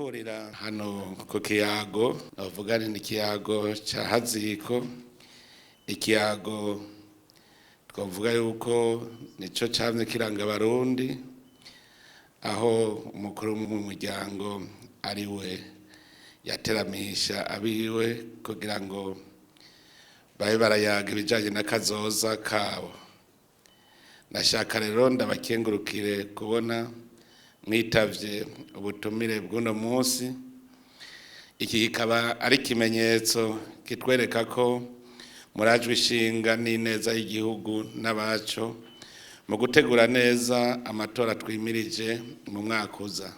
Guhurira hano ku kiyago navuga ni ikiyago cya Haziko, ikiyago twavuga yuko nico camye kiranga Abarundi, aho umukuru w'umuryango ari we yateramisha abiwe kugira ngo babe barayaga ibijanye n'akazoza kabo. Nashaka rero ndabakengurukire kubona mwitavye ubutumire bw'uno munsi. Iki kikaba ari ikimenyetso kitwereka ko murajwe ishinga n'ineza y'igihugu n'abaco mu gutegura neza amatora twimirije mu mwaka uza.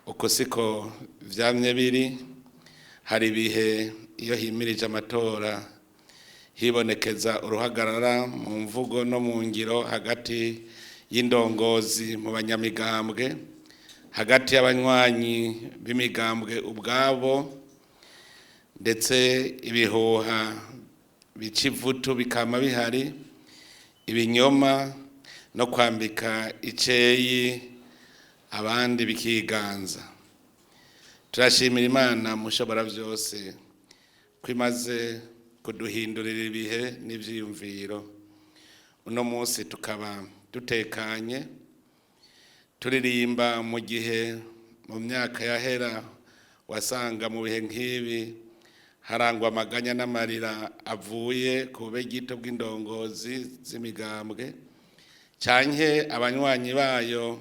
Uko siko vyamye biri. Hari ibihe iyo himirije amatora hibonekeza uruhagarara mu mvugo no mu ngiro hagati y'indongozi mu banyamigambwe, hagati y'abanywanyi b'imigambwe ubwabo, ndetse ibihuha bica ivutu bikama bihari, ibinyoma no kwambika iceyi abandi bikiganza. Turashimira Imana mushobora vyose ko imaze kuduhindurira ibihe n'ivyiyumviro. Uno munsi tukaba dutekanye turirimba, mu gihe mu myaka yahera wasanga mu bihe nk'ibi harangwa amaganya n'amarira avuye ku bube gito bw'indongozi z'imigambwe canke abanywanyi bayo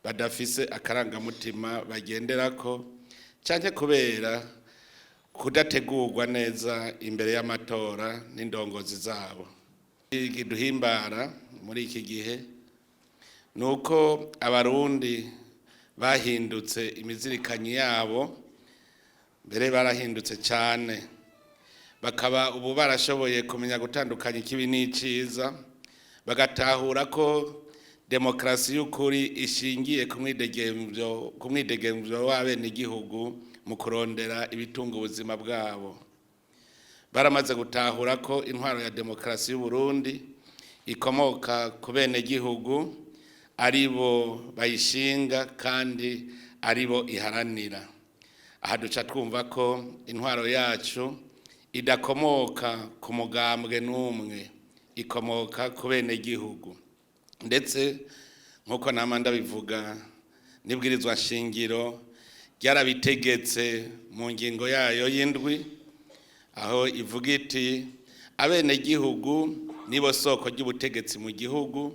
badafise akarangamutima bagenderako, canke kubera kudategurwa neza imbere y'amatora n'indongozi zabo. Ikiduhimbara muri iki gihe ni uko Abarundi bahindutse imizirikanyi yabo, mbere barahindutse cyane, bakaba ubu barashoboye kumenya gutandukanya ikibi n'iciza, bagatahura ko demokarasi y'ukuri ishingiye ku mwidegemvyo w'abenegihugu mu kurondera ibitunga ubuzima bwabo. Baramaze gutahura ko intwaro ya demokarasi y'Uburundi ikomoka ku benegihugu, ari bo bayishinga kandi ari bo iharanira. Aha duca twumva ko intwaro yacu idakomoka ku mugambwe n'umwe, ikomoka ku benegihugu. Ndetse nk'uko nama ndabivuga, n'ibwirizwa shingiro ryarabitegetse mu ngingo yayo y'indwi, aho ivuga iti: "Abenegihugu nibo soko ry'ubutegetsi mu gihugu,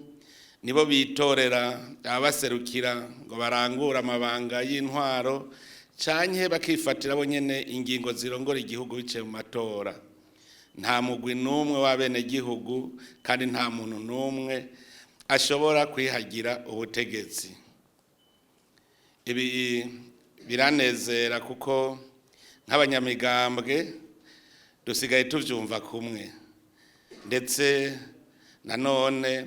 nibo bitorera ababaserukira ngo barangure amabanga y'intwaro, canke bakifatira bo nyene ingingo zirongora igihugu biciye mu matora. Nta mugwi n'umwe w'abenegihugu kandi nta muntu n'umwe ashobora kwihagira ubutegetsi." Ibi biranezera kuko nk'abanyamigambwe dusigaye tuvyumva kumwe. Ndetse nanone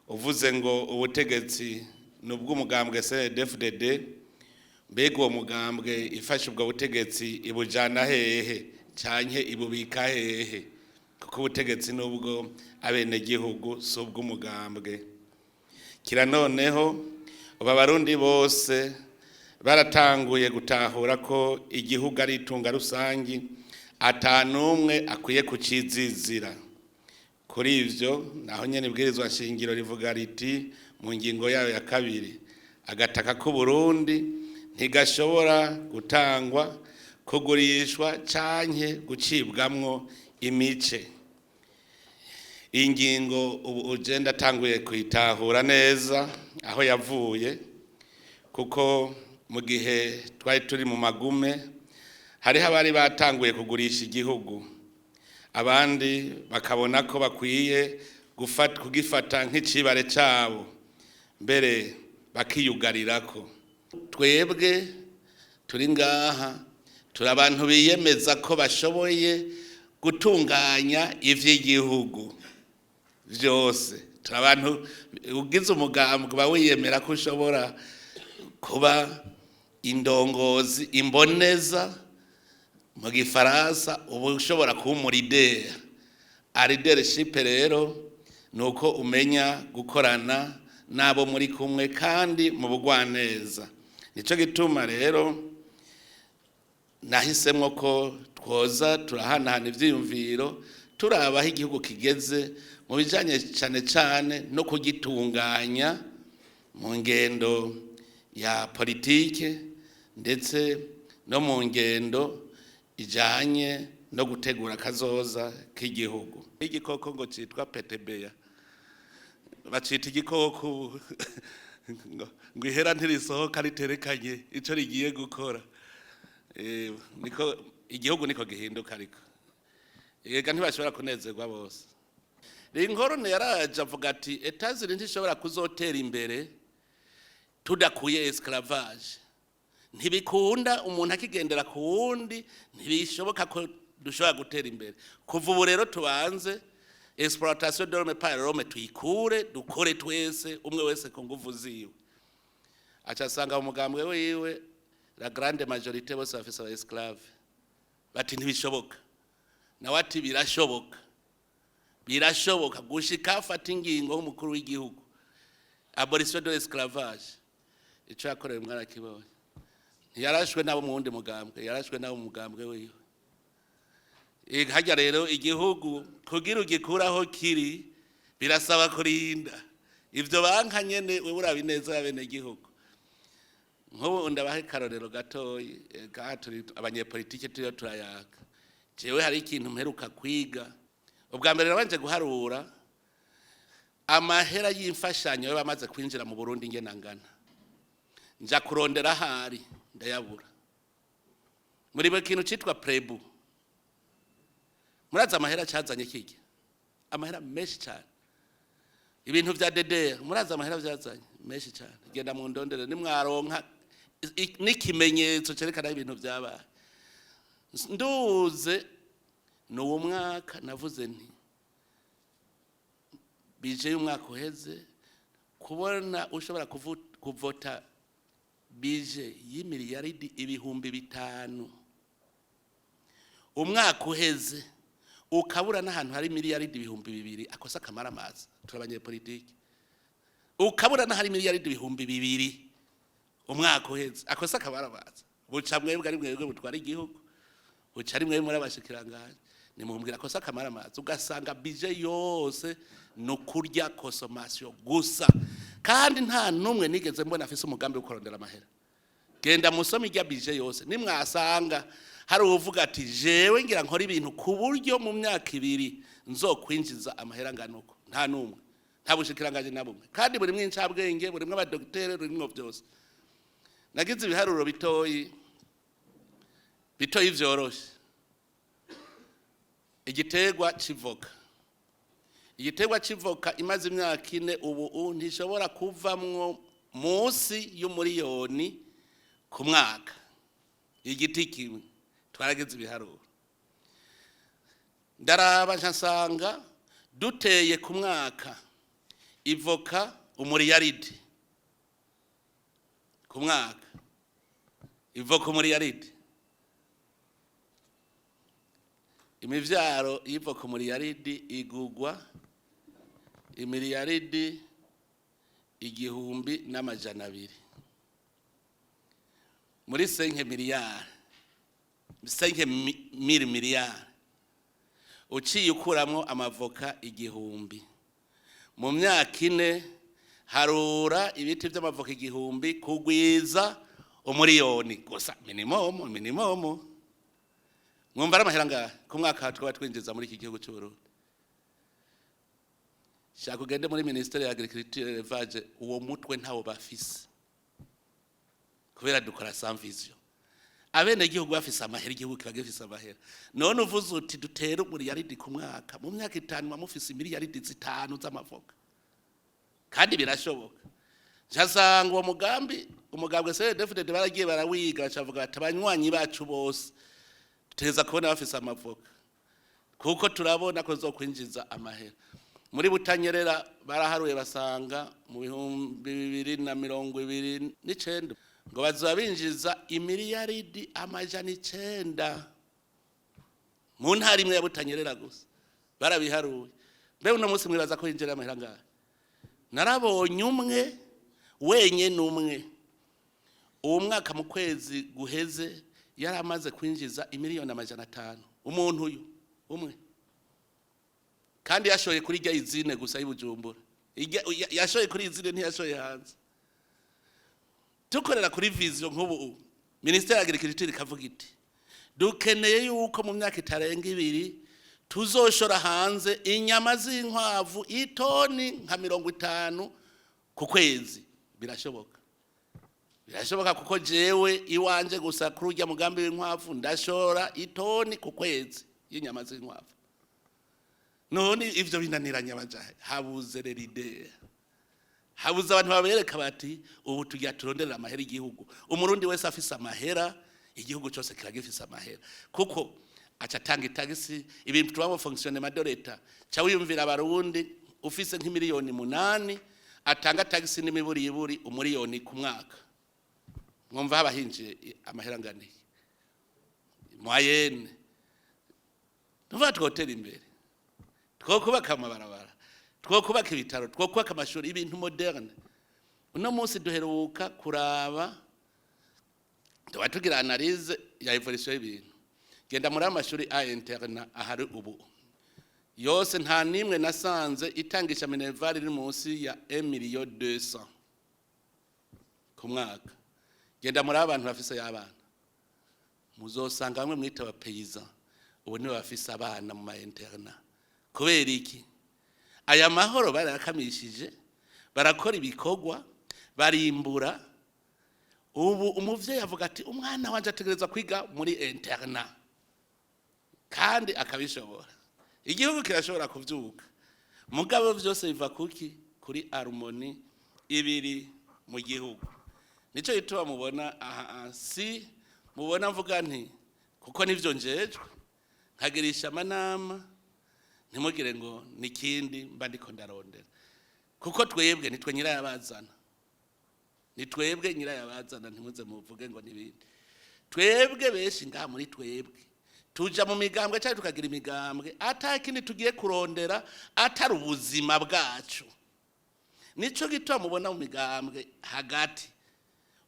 uvuze ngo ubutegetsi ni ubw'umugambwe CNDD-FDD, mbega uwo mugambwe ifashe ubwo butegetsi ibujana hehe canke ibubika hehe? Kuko ubutegetsi n'ubwo abenegihugu, si ubw'umugambwe. Kira noneho ubu Abarundi bose baratanguye gutahura ko igihugu ari itunga rusangi, ata n'umwe akwiye kucizizira. Kuri ivyo naho nyene ibwirizwa shingiro rivuga riti mu ngingo yayo ya kabiri: "Agataka k'Uburundi ntigashobora gutangwa, kugurishwa canke gucibwamwo imice." Iyi ngingo ubu ugenda atanguye kuyitahura neza aho yavuye, kuko mu gihe twari turi mu magume hariho abari batanguye kugurisha igihugu, abandi bakabona ko bakwiye kugifata nk'icibare cabo, mbere bakiyugarirako. Twebwe turi ngaha turi abantu biyemeza ko bashoboye gutunganya ivy'igihugu vyose. Turi abantu ugize umugambi uba wiyemera ko ushobora kuba indongozi, imboneza mu gifaransa, uba ushobora kuba umu leader. Leadership rero ni uko umenya gukorana n'abo muri kumwe kandi mu bugwaneza. Nico gituma rero nahisemwo ko twoza turahanahana ivyiyumviro, turaba aho igihugu kigeze mu bijanye cane cane no kugitunganya mu ngendo ya politike, ndetse no mu ngendo ijanye no gutegura akazoza k'igihugu. Igikoko ngo citwa petebeya, bacita igikoko ngo ihera ntirisohoka riterekanye ico rigiye gukora. Niko igihugu niko gihinduka, ariko ega ntibashobora kunezerwa bose. Lincoln yaraje avuga ati Etazuni ntishobora kuzotera imbere tudakuye esclavage, ntibikunda umuntu akigendera ku wundi, ntibishoboka ko dushobora gutera imbere. Kuva ubu rero tubanze exploitation de l'homme par l'homme tuyikure, dukore twese, umwe wese ku nguvu ziwe. Aca asanga mu mugambwe wiwe la grande majorité bose bafise aba esclave, bati ntibishoboka, nawe ati birashoboka, birashoboka, gushika afata ingingo nk'umukuru w'igihugu, abolition de l'esclavage. Ico yakorewe mwarakibonye, ntiyarashwe nabo mu wundi mugambwe, yarashwe nabo mu mugambwe wiwe. Harya rero igihugu kugira ugikuraho kiri birasaba kurinda ivyo banka nyene. Wewe uraba ineza y'abene gihugu. Nk'ubu ndabaha ikarorero gatoyi. Ngaha turi abanyepolitike, turiyo turayaka. Jewe hari ikintu mperuka kwiga. Ubwa mbere nabanje guharura amahera y'imfashanyo yo bamaze kwinjira mu Burundi ingena ngana, nja kurondera ahari ndayabura. Muri buri kintu citwa PREBU, murazi amahera cazanye kirya, amahera menshi cyane. Ibintu vya DDR, murazi amahera vyazanye, menshi cyane. Genda mu ndondere nimwaronka n'ikimenyetso cerekana ibintu vyabaye. Nduze ni uwo mwaka navuze nti budget y'umwaka uheze, kubona ushobora kuvota budget y'imiliyaridi 5000 umwaka uheze, ukabura n'ahantu hari miliyaridi 2000, akosa akamara amazi. Turi abanyepolitike, ukabura n'ahari miliyaridi 2000 umwaka uheze, akosa akamara amazi. Buca mwebwe ari mwebwe butwara igihugu, buca ari mwebwe muri abashikiranganji, nimumbwira akosa akamara amazi. Ugasanga budget yose ni ukurya consommation gusa, kandi nta n'umwe nigeze mbona afise umugambi wo kurondera amahera. Genda musome irya budget yose, nimwasanga hari uvuga ati jewe ngira nkora ibintu ku buryo mu myaka 2 nzokwinjiza amahera angana uko, nta n'umwe, nta bushikiranganji na bumwe, kandi burimwo incabwenge, burimwo abadogitere, burimwo byose. Nagize ibiharuro bitoyi bitoyi vyoroshe. Igiterwa c'ivoka, igiterwa c'ivoka imaze imyaka 4 ubu ntishobora kuvamwo munsi y'umuriyoni ku mwaka, igiti kimwe. Twaragize ibiharuro, ndaraba nsanga duteye ku mwaka ivoka umuriyaridi ku mwaka, ivoka umuriyaridi, imivyaro y'ivoka umuriyaridi igugwa imiliyaridi 1200 muri cinq milliards, 5000 miliyari. Uciye ukuramwo amavoka 1000 mu myaka 4, harura ibiti by'amavoka 1000 kugwiza umuriyoni gusa, minimum minimum, mwumva ari amahera ngahe ku mwaka twaba twinjiza muri iki gihugu cy'u Burundi? Shaka ugende muri ministère ya agriculture, élevage, uwo mutwe ntawo bafise, kubera dukora sans vision. Abene gihugu bafise amahera, igihugu kiba gifise amahera. None uvuze uti dutere umuriyaridi ku mwaka, mu myaka 5 mufise imiliyaridi 5 z'amavoka, kandi birashoboka. Nsanga uwo mugambi, umugambwe CNDD-FDD baragiye barawiga, bacavuga bati abanywanyi bacu bose tuteza kubona bafise amavoka, kuko turabona ko zokwinjiza amahera. Muri Butanyerera baraharuye, basanga mu 2029 ngo bazoba binjiza imiliyaridi 900 mu ntara imwe ya Butanyerera gusa. Barabiharuye. Mbe uno munsi mwibaza ko hinjira amahera ngahe? Narabonye umwe wenyene, umwe Uwo mwaka mu kwezi guheze yari amaze kwinjiza imiliyoni 500, umuntu uyu umwe, kandi yashoye kuri rya usine gusa y'Ibujumbura. Yashoye kuri usine, ntiyashoye hanze. Tukorera kuri vision, nk'ubu ministère ya agriculture ikavuga iti: "Dukeneye yuko mu myaka itarenga 2 tuzoshora hanze inyama z'inkwavu itoni nka 50 ku kwezi." Birashoboka, birashoboka, kuko jewe iwanje gusa kuri urya mugambi w'inkwavu ndashora itoni ku kwezi y'inyama z'inkwavu. None ivyo binaniranye abajahe? Habuze leader, habuze abantu babereka bati: "Ubu tugira turonderera amahera igihugu." Umurundi wese afise amahera, igihugu cyose kiragifise amahera, kuko aca atanga itagisi. Ibintu tubamo, fonctionnement de l'État, ca wiyumvira abarundi ufise nk'imiliyoni 8 atanga tagisi n'imiburiburi 1 miliyoni ku mwaka, mwumva haba hinjiye amahera anganiye moyenne. Tuvuga twotera imbere, twokubaka amabarabara, twokubaka ibitaro, twokubaka amashuri, ibintu moderne. Uno munsi duheruka kuraba, tuba tugira analyse ya évolution y'ibintu. Genda muri amashuri a internat ahari ubu yose, nta nimwe nasanze itangisha minerval iri munsi ya 1 million 200 ku mwaka. Genda muri abantu bafise y'abana, muzosanga bamwe mwita aba paysans ubu nibo bafise abana mu ma internat. Kubera iki? Aya mahoro barayakamishije, barakora ibikorwa, barimbura. Ubu umuvyeyi avuga ati: "Umwana wanje ategerezwa kwiga muri internat," kandi akabishobora. Igihugu kirashobora kuvyuka, mugabo vyose biva kuki? Kuri harmonie ibiri mu gihugu. Nico gituma mubona aha si mubona mvuga nti kuko nivyo njejwe, nkagirisha amanama. Ntimugire ngo nikindi mba ndiko ndarondera, kuko twebwe nitwe nyirayabazana, ni twebwe nyirayabazana. Ntimuze muvuge ngo nibindi. Twebwe benshi ngaha muri twebwe tuja mu migambwe cyangwa tukagira imigambwe ata kindi tugiye kurondera atari ubuzima bwacu. Nico gituma mubona mu migambwe hagati,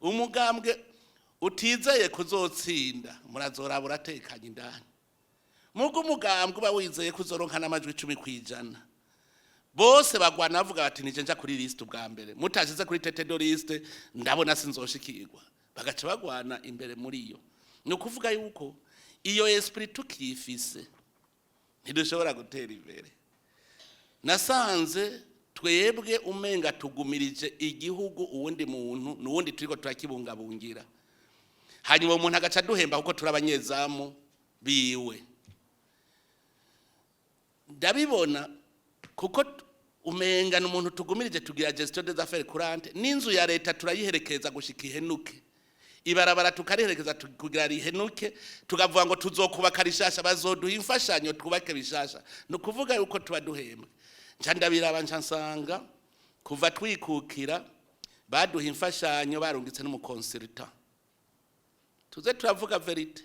umugambwe utizeye kuzotsinda murazoraba uratekanye indani. Mugo umugambwe uba wizeye kuzoronka n'amajwi 10%, bose bagwana bavuga bati: "Nije nja kuri liste ubwa mbere, mutashize kuri tête de liste ndabona sinzoshikirwa." Bagaca bagwana imbere muri yo. Ni ukuvuga yuko iyo esprit tukifise ntidushobora gutera imbere. Nasanze twebwe umenga tugumirije igihugu uwundi muntu n'uwundi turiko turakibungabungira, hanyuma umuntu agaca duhemba kuko turi abanyezamu biwe. Ndabibona kuko umenga ni umuntu tugumirije. Tugira gestion des affaires courantes, n'inzu ya leta turayiherekeza gushika ihenuke, ibarabara tukariherekeza kugira rihenuke, tukavuga ngo tuzokubaka rishasha, bazoduha imfashanyo twubake bishasha. Ni ukuvuga yuko tuba duhembwe. Nca ndabiraba, nca nsanga kuva twikukira baduha imfashanyo, barungitse n'umu consultant. Tuze turavuga vérité,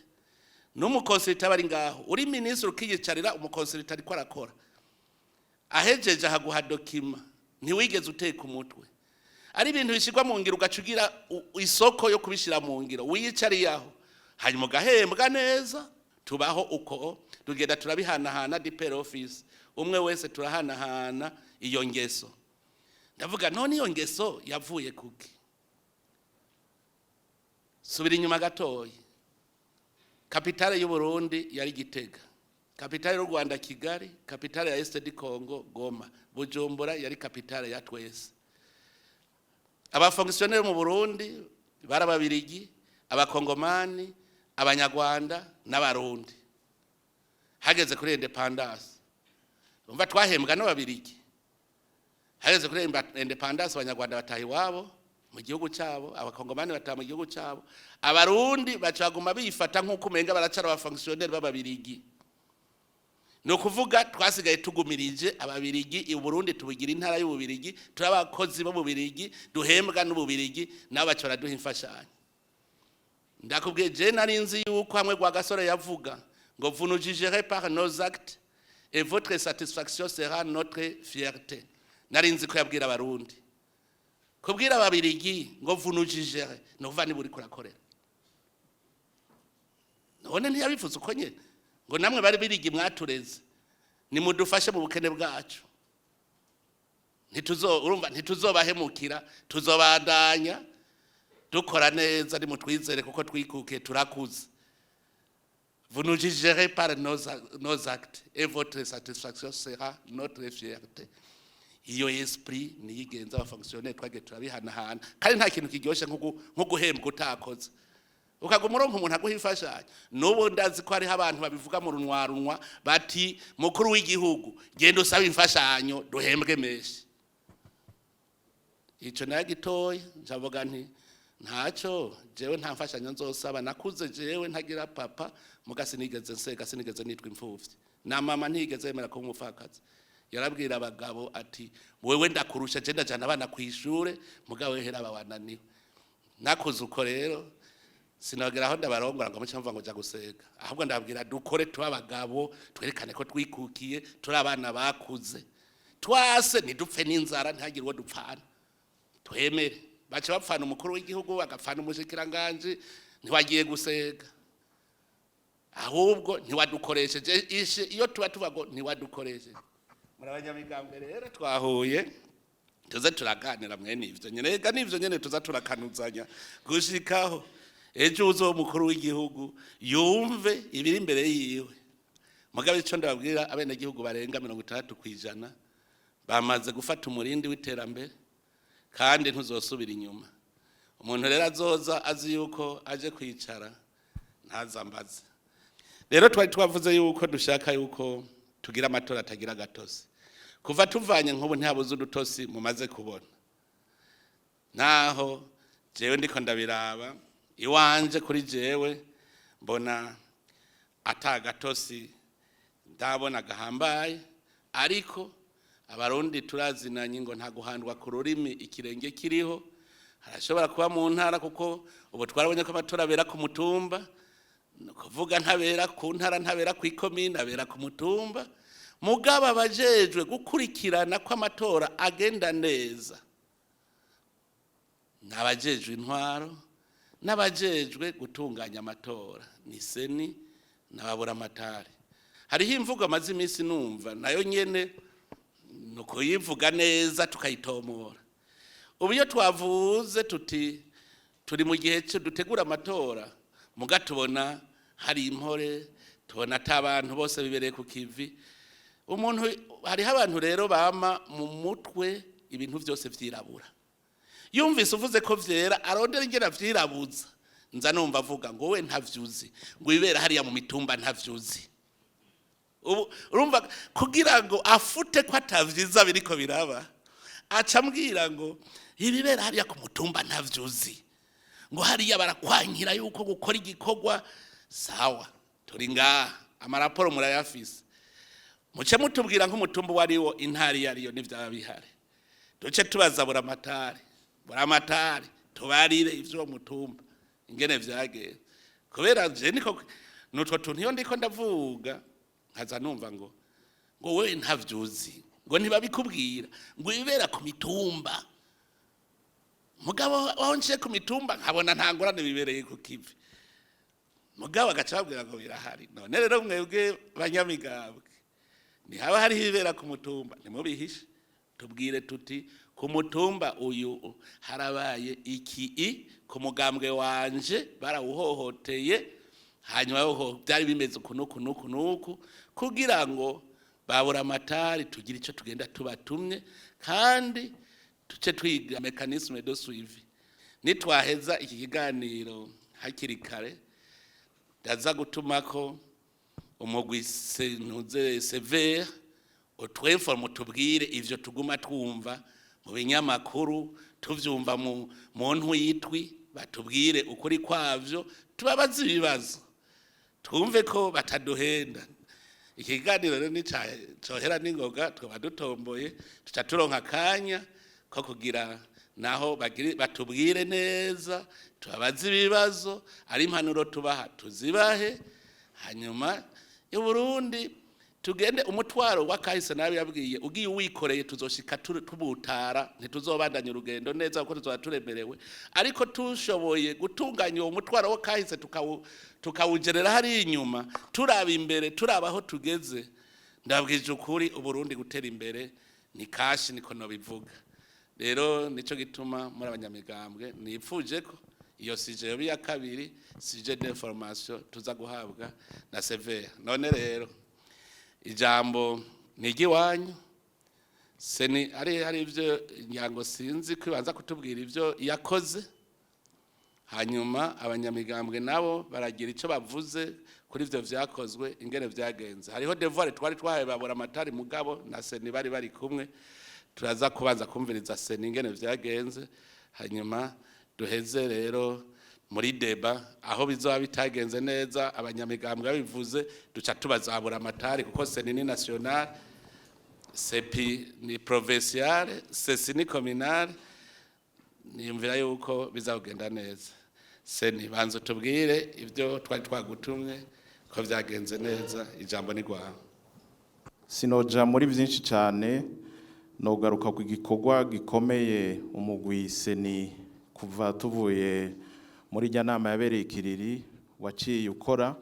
n'umu consultant bari ngaho. Uri minisitiri ukiyicarira, umu consultant ariko arakora, ahejeje ahaguha document, ntiwigeze uteka umutwe. Ari ibintu bishyirwa mu ngiro, ugaca ugira isoko yo kubishyira mu ngiro wiyicariye aho, hanyuma ugahembwa neza. Tubaho uko, tugenda turabihanahana de père au fils, umwe wese turahanahana iyo ngeso. Ndavuga none iyo ngeso yavuye kuki? Subira inyuma gatoya. Capitale y'u Burundi yari Gitega, capitale y'u Rwanda Kigali, capitale ya Est du Congo Goma. Bujumbura yari capitale ya twese. Aba fonctionnaires mu Burundi bari ababirigi, abakongomani, abanyarwanda n'abarundi. Hageze kuri indépendance, umva, twahembwa n'ababirigi. Hageze kuri indépendance, abanyarwanda bataha iwabo mu gihugu cyabo, abakongomani bataha mu gihugu cyabo, abarundi baca baguma bifata nk'uko umenga baracara aba fonctionnaires b'ababirigi. Ni ukuvuga twasigaye tugumirije ababirigi. I Burundi tubugira intara y'ububirigi, turi abakozi b'ububirigi, duhembwa n'ububirigi, nabo baca baraduha imfashanyo. Ndakubwiye, je nari nzi yuko hamwe Rwagasore yavuga ngo: "Vous nous jugerez par nos actes et votre satisfaction sera notre fierté," nari nzi ko yabwira abarundi. Kubwira Ababirigi ngo vous nous jugerez, ni ukuvuga niba uriko urakorera. None ntiyabivuze uko nyene, ngo namwe bari birigi mwatureze, nimudufashe mu bukene bwacu, ntituzo, urumva, ntituzobahemukira, tuzobandanya dukora neza, nimutwizere kuko twikukiye, turakuze. Vous nous jugerez par nos actes et votre satisfaction sera notre fierté. Iyo esprit niyo igenza abafonctionnaire. Twagiye turabihanahana, kandi nta kintu kiryoshe nko guhembwa utakoze, ukaguma uronka umuntu aguha imfashanyo. N'ubu ndazi ko hariho abantu babivuga mu runwa bati: "Mukuru w'igihugu, genda usaba imfashanyo duhembwe menshi." Ico nayo gitoya, ncavuga nti: "Ntacyo, jewe nta mfashanyo nzosaba." Nakuze jewe ntagira papa, muga sinigeze nsega, sinigeze nitwa imfuvyi, na mama ntiyigeze yemera kuba umupfakazi. Yarabwira abagabo ati: "Wewe ndakurusha, je ndajana abana kw'ishure, mugabo wehera aba wananiwe." Nakuze uko rero, sinagera aho ndabarongora ngo muce mvuga ngo jya gusega, ahubwo ndababwira: "Dukore, tube abagabo, twerekane ko twikukiye, turi abana bakuze, twase ntidupfe n'inzara, ntihagire uwo dupfana." Twemere baca bapfana umukuru w'igihugu, bagapfana umushikiranganji, ntiwagiye gusega, ahubwo ntiwadukoresheje ishe. Iyo tuba tuvuga ngo ntiwadukoresheje. Muri abanyamigambwe rero twahuye, tuze turaganira mwene ivyo nyene. Ega nivyo nyene, tuza turakanuzanya gushikaho ejo uzo mukuru w'igihugu yumve ibiri imbere yiwe. Mugabe ico ndababwira, abenegihugu barenga 60% bamaze gufata umurindi w'iterambere, kandi ntuzosubira inyuma. Umuntu rero azoza azi yuko aje kwicara, ntazambaze. Rero twari twavuze yuko dushaka yuko tugira amatora atagira agatosi. Kuva tuvanye nk'ubu, ntihabuze udutosi mumaze kubona. Naho jewe ndiko ndabiraba iwanje, kuri jewe mbona ata gatosi ndabona gahambaye, ariko Abarundi turazinanye ngo nta guhandwa ku rurimi ikirenge kiriho. Harashobora kuba mu ntara, kuko ubu twarabonye ko amatora abera ku mutumba, ni ukuvuga ntabera ku ntara, ntabera ku ikomine, abera ku mutumba. Mugabo abajejwe gukurikirana ko amatora agenda neza ni abajejwe intwaro n'abajejwe gutunganya amatora, ni CENI n'ababuramatari. Hariho imvugo amaze iminsi numva, nayo nyene ni ukuyivuga neza tukayitomora. Ubu iyo twavuze tuti turi mu gihe cyo dutegura amatora, muga tubona hari impore, tubona ata abantu bose bibereye ku kivi. Umuntu, hariho abantu rero bama mu mutwe ibintu byose vyirabura. Yumvise uvuze ko vyera, arondera ingena vyirabuza. Nza numva avuga ngo: "We ntavyuzi, ngo ibera hariya mu mitumba ntavyuzi." Ubu urumva, kugira ngo afute ko atavyiza biriko biraba, aca ambwira ngo ibibera hariya ku mutumba ntavyuzi, ngo hariya barakwankira yuko gukora igikorwa. Sawa, turi ngaha, amaraporo murayafise, muce mutubwira nk'umutumba uwo ariwo, intara iyo ariyo, n'ivyaba bihari, duce tubaza buramatari. Buramatari tubarire ivy'uwo mutumba ingene vyagenze. Kubera je niko nutwo tuntu, iyo ndiko ndavuga nkaza numva ngo wewe ntavyuzi, ngo ntibabikubwira, ngo ibibera ku mitumba. Mugabo aho nciye ku mitumba nkabona nta ngorane bibereye ku kivi, mugabo agaca babwira ngo birahari. None rero mwebwe banyamigambwe, ntihaba hariho ibibera ku mutumba, ntimubihishe, tubwire tuti: "Ku mutumba uyu harabaye iki, i ku mugambwe wanje barawuhohoteye, hanyuma ho byari bimeze uku n'uku n'uku n'uku," kugira ngo babura amatari tugire icyo tugenda tubatumye, kandi tuce twiga mécanisme de suivi. Nitwaheza iki kiganiro hakiri kare, ndaza gutuma ko umugwi ntuze sévère utwinforme, tubwire ivyo tuguma twumva mu binyamakuru, tuvyumva mu ntwitwi, batubwire ukuri kwavyo, tubabaze ibibazo, twumve ko bataduhenda. Ikiganiro rero nicohera n'ingoga, twaba dutomboye, tuca turonka akanya ko kugira naho batubwire neza, tubabaze ibibazo, ari impanuro tubaha tuzibahe. Hanyuma i Burundi Tugende umutwaro w'akahise nabi yabwiye ugiye uwikoreye, tuzoshika tubutara, ntituzobandanya urugendo neza kuko tuzoba turemerewe. Ariko tushoboye gutunganya uwo mutwaro w'akahise, tukawugerera hariya inyuma, turaba imbere, turaba aho tugeze, ndabwije ukuri, Uburundi gutera imbere ni kashi, niko nobivuga. Rero nico gituma muri abanyamigambwe nipfuje ko iyo sujet yoba iya kabiri, sujet d'information tuza guhabwa na CVR. None rero ijambo ni iry'iwanyu. CENI ari hari ibyo nyango sinzi kwibanza kutubwira ibyo yakoze, hanyuma abanyamigambwe nabo baragira icyo bavuze kuri ivyo vyakozwe, ingene vyagenze. Hariho devoir twari twahaye babura amatari, mugabo na CENI bari kumwe. Turaza kubanza kumviriza CENI ingene vyagenze, hanyuma duheze rero muri débat. Aho bizoba bitagenze neza, abanyamigambwe babivuze, duca tubazabura amatari, kuko CENI ni national, CEPI ni provinciale, CECI ni communale. Niyumvira yuko bizagenda neza. CENI, banza tubwire ibyo twari twagutumye ko vyagenze neza. Ijambo ni rwawe. Sinoja muri byinshi cyane, nogaruka ku gikorwa gikomeye umugwi CENI kuva tuvuye muri rya nama yabereye ikiriri waciye ukora.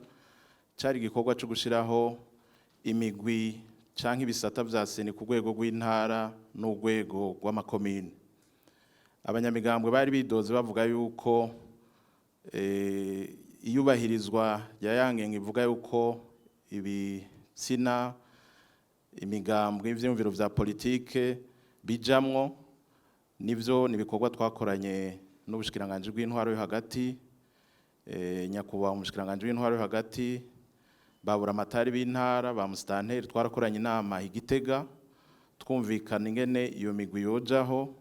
Cyari igikorwa cyo gushyiraho imigwi canke ibisata vya CENI ku rwego rw'intara n'urwego rw'amakomine. Abanyamigambwe bari bidoze bavuga yuko iyubahirizwa rya ya ngingo ivuga yuko ibitsina, imigambwe, ivyiyumviro vya politike bijamwo. Nivyo, ni ibikorwa twakoranye n'ubushikiranganji bw'intwaro yo hagati, nyakubahwa umushikiranganji w'intwaro yo hagati, babura amatari b'intara, ba musitanteri. Twarakoranye inama i Gitega, twumvikana ingene iyo migwi yojaho.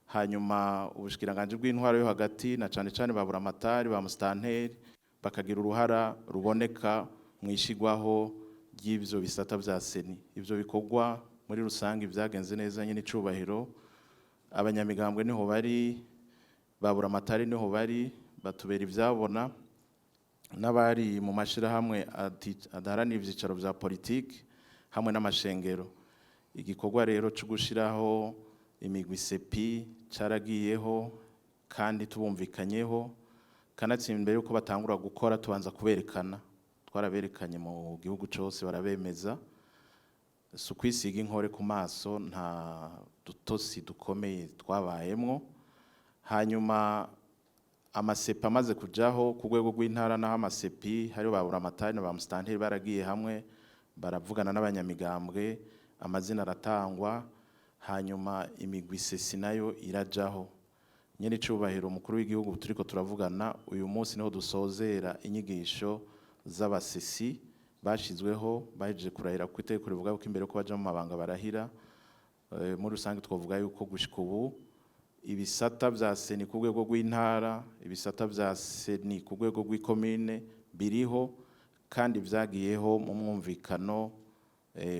Hanyuma ubushikiranganji bw'intwaro yo hagati na cane cane babura amatari, ba musitanteri bakagira uruhara ruboneka mu ishigwaho ry'ivyo bisata vya CENI. Ivyo bikorwa muri rusange vyagenze neza. Nyine icubahiro, abanyamigambwe niho bari, babura amatari niho bari, batubera ivyabona, n'abari mu mashirahamwe adaharanira ivyicaro vya politiki hamwe n'amashengero. Igikorwa rero cyo gushiraho imigwi CEPI caragiyeho kandi tubumvikanyeho. Kanatsinda imbere yuko batangura gukora tubanza kuberekana, twaraberekanye mu gihugu cose, barabemeza. Si ukwisiga inkore ku maso, nta dutosi dukomeye twabayemwo. Hanyuma ama CEPI amaze kujaho ku rwego rw'intara, naho ama CEPI hariho babura amatari na ba musitanteri baragiye hamwe, baravugana n'abanyamigambwe, amazina aratangwa, hanyuma imigwi CECI nayo irajaho. Nyene icubahiro umukuru w'igihugu, turiko turavugana uyu munsi niho dusozera inyigisho z'aba CECI bashizweho, bahejeje kurahira ku itegeko rivuga ko imbere ko baja mu mabanga barahira. Muri rusange twavuga yuko gushika ubu ibisata vya CENI ku rwego rw'intara, ibisata vya CENI ku rwego rw'ikomine biriho kandi vyagiyeho mu mwumvikano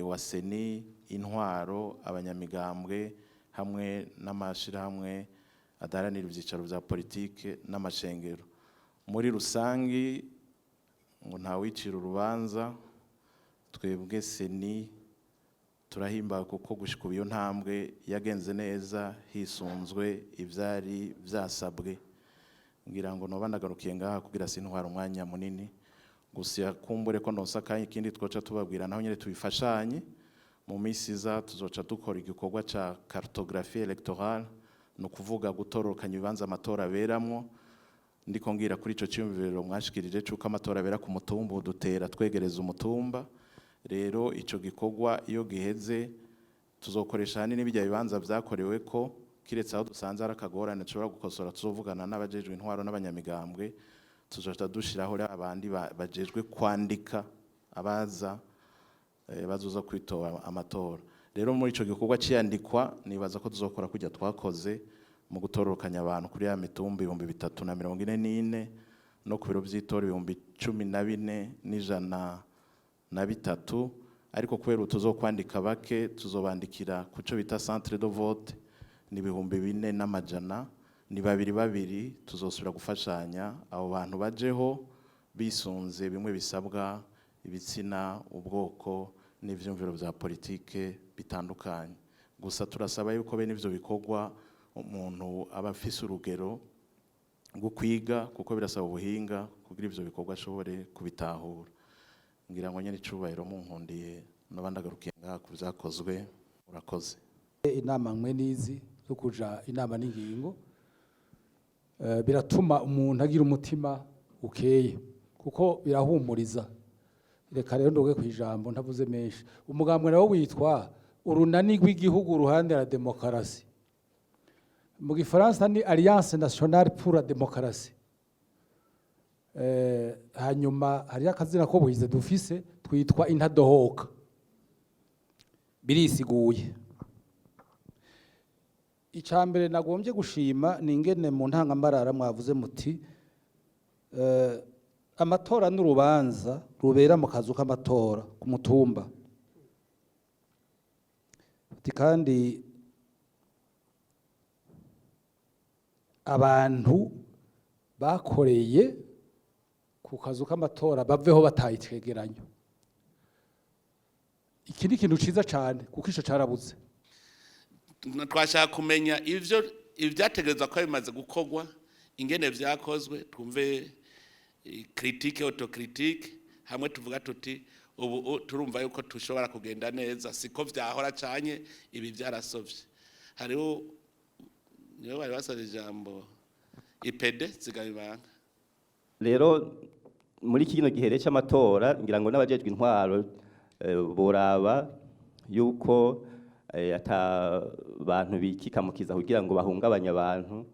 wa CENI, intwaro, abanyamigambwe hamwe n'amashirahamwe adaharanira ivyicaro vya politike n'amashengero. Muri rusangi, ngo ntawicira urubanza, twebwe CENI turahimbawe kuko gushika ubu iyo ntambwe yagenze neza hisunzwe ivyari vyasabwe. Ngira ngo noba ndagarukiye ngaha kugira sintwara umwanya munini. Gusa kumbure ko ndonsa akanya, ikindi twoca tubabwira naho nyene tubifashanye, mu minsi iza tuzoca dukora igikorwa ca cartographie électorale, ni ukuvuga gutororokanya ibibanza amatora aberamwo. Ndiko ngira kuri ico cyumviro mwashikirije c'uko amatora abera ku mutumba, dutera twegereza umutumba. Rero ico gikorwa iyo giheze, tuzokoresha hanini bijya bibanza vyakorewe ko, kiretse aho dusanze ari akagorane dushobora gukosora, tuzovugana n'abajejwe intwaro n'abanyamigambwe. Tuzoca dushiraho rero abandi bajejwe kwandika abaza bazoza kwitora amatora. Rero muri ico gikorwa ciyandikwa, nibaza ko tuzokora kujya twakoze mu gutororokanya abantu kuri ya mitumba 3044 no ku biro vy'itora 14,103. Ariko kubera ubu tuzokwandika bake, tuzobandikira ku cyo bita centre de vote, ni 4100, ni babiri babiri. Tuzosubira gufashanya abo bantu bajeho bisunze bimwe bisabwa: ibitsina, ubwoko n'ibindi. n'ivyumviro vya politike bitandukanye. Gusa turasaba yuko bene ivyo bikorwa umuntu aba afise urugero rwo kwiga, kuko birasaba ubuhinga kugira ivyo bikorwa ashobore kubitahura. Ngira ngo nyene icubahiro munkundiye n'abandi agarukiye ngaha ku vyakozwe. Urakoze. Inama mwe nizi zo kuja inama n'ingingo biratuma umuntu agira umutima ukeye, kuko birahumuriza. Reka rero ndoge ku ijambo ntavuze menshi. Umugambwe nawo witwa Urunani rw'Igihugu uruhande la demokarasi, mu gifaransa ni Alliance Nationale pour la Démocratie. Hanyuma hariyo akazina ko buhize dufise, twitwa Intadohoka, birisiguye. Icya mbere nagombye gushima ni ingene mu ntangamarara mwavuze muti amatora n'urubanza rubera mu kazu k'amatora ku mutumba. Uti kandi abantu bakoreye ku kazu k'amatora baveho bataye icegeranyo. Iki ni ikintu ciza cane, kuko ico carabuze. Twashaka kumenya ivyo ibyategerezwa ko bimaze gukorwa, ingene vyakozwe, twumve critique, autocritique, hamwe tuvuga tuti ubu turumva yuko tushobora kugenda neza, siko vyahora canye ibi vyarasovye. Hariho niyo bari basavye ijambo, IPD Zigabibanga. Rero muri kino gihe rero cy'amatora, ngira ngo n'abajejwe intwaro boraba yuko ata bantu bikikamukiza kugira ngo bahungabanye abantu,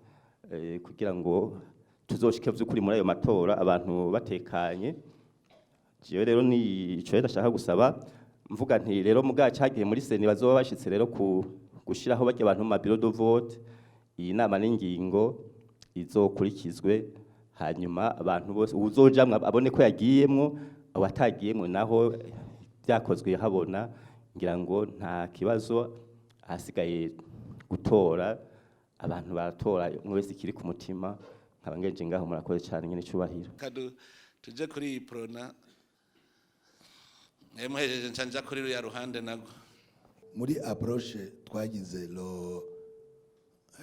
kugira ngo tuzoshike vy'ukuri muri ayo matora abantu batekanye. Jewe rero ni ico rero ndashaka gusaba, mvuga nti rero muga cagihe muri CENI bazoba bashitse rero ku gushiraho barya abantu mu ma bureau de vote, iyi nama n'ingingo izokurikizwe, hanyuma abantu bose uwuzojamwo abone ko yagiyemwo, awatagiyemwo naho byakozwe habona. Ngira ngo nta kibazo, ahasigaye gutora, abantu baratora umwe wese ikiri ku mutima. Nkaba ngeje ngaho, murakoze cyane nyene icubahiro. Kadu tuje kuri iyi Uprona, muhejeje nca nja kuri ruya ruhande nago. Muri approche twagize lo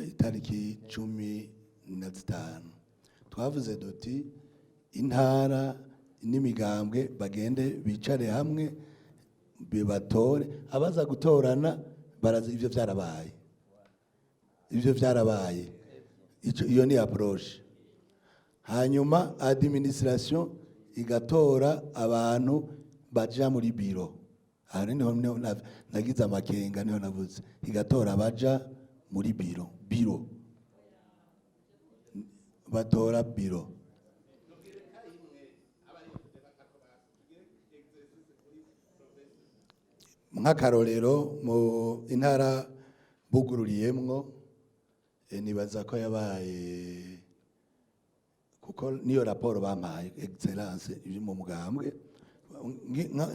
itariki 15, twavuze duti intara n'imigambwe bagende bicare hamwe bibatore abaza gutorana barazi. Ivyo vyarabaye, ivyo vyarabaye. Iyo ni approche. Hanyuma administration igatora abantu baja muri biro. Aha niho nagize amakenga, niho navuze igatora abaja muri biro, batora biro. Nk'akarorero, mu intara bugururiyemwo, nibaza ko yabaye, kuko niyo raporo bampaye, excellence, iri mu mugambwe.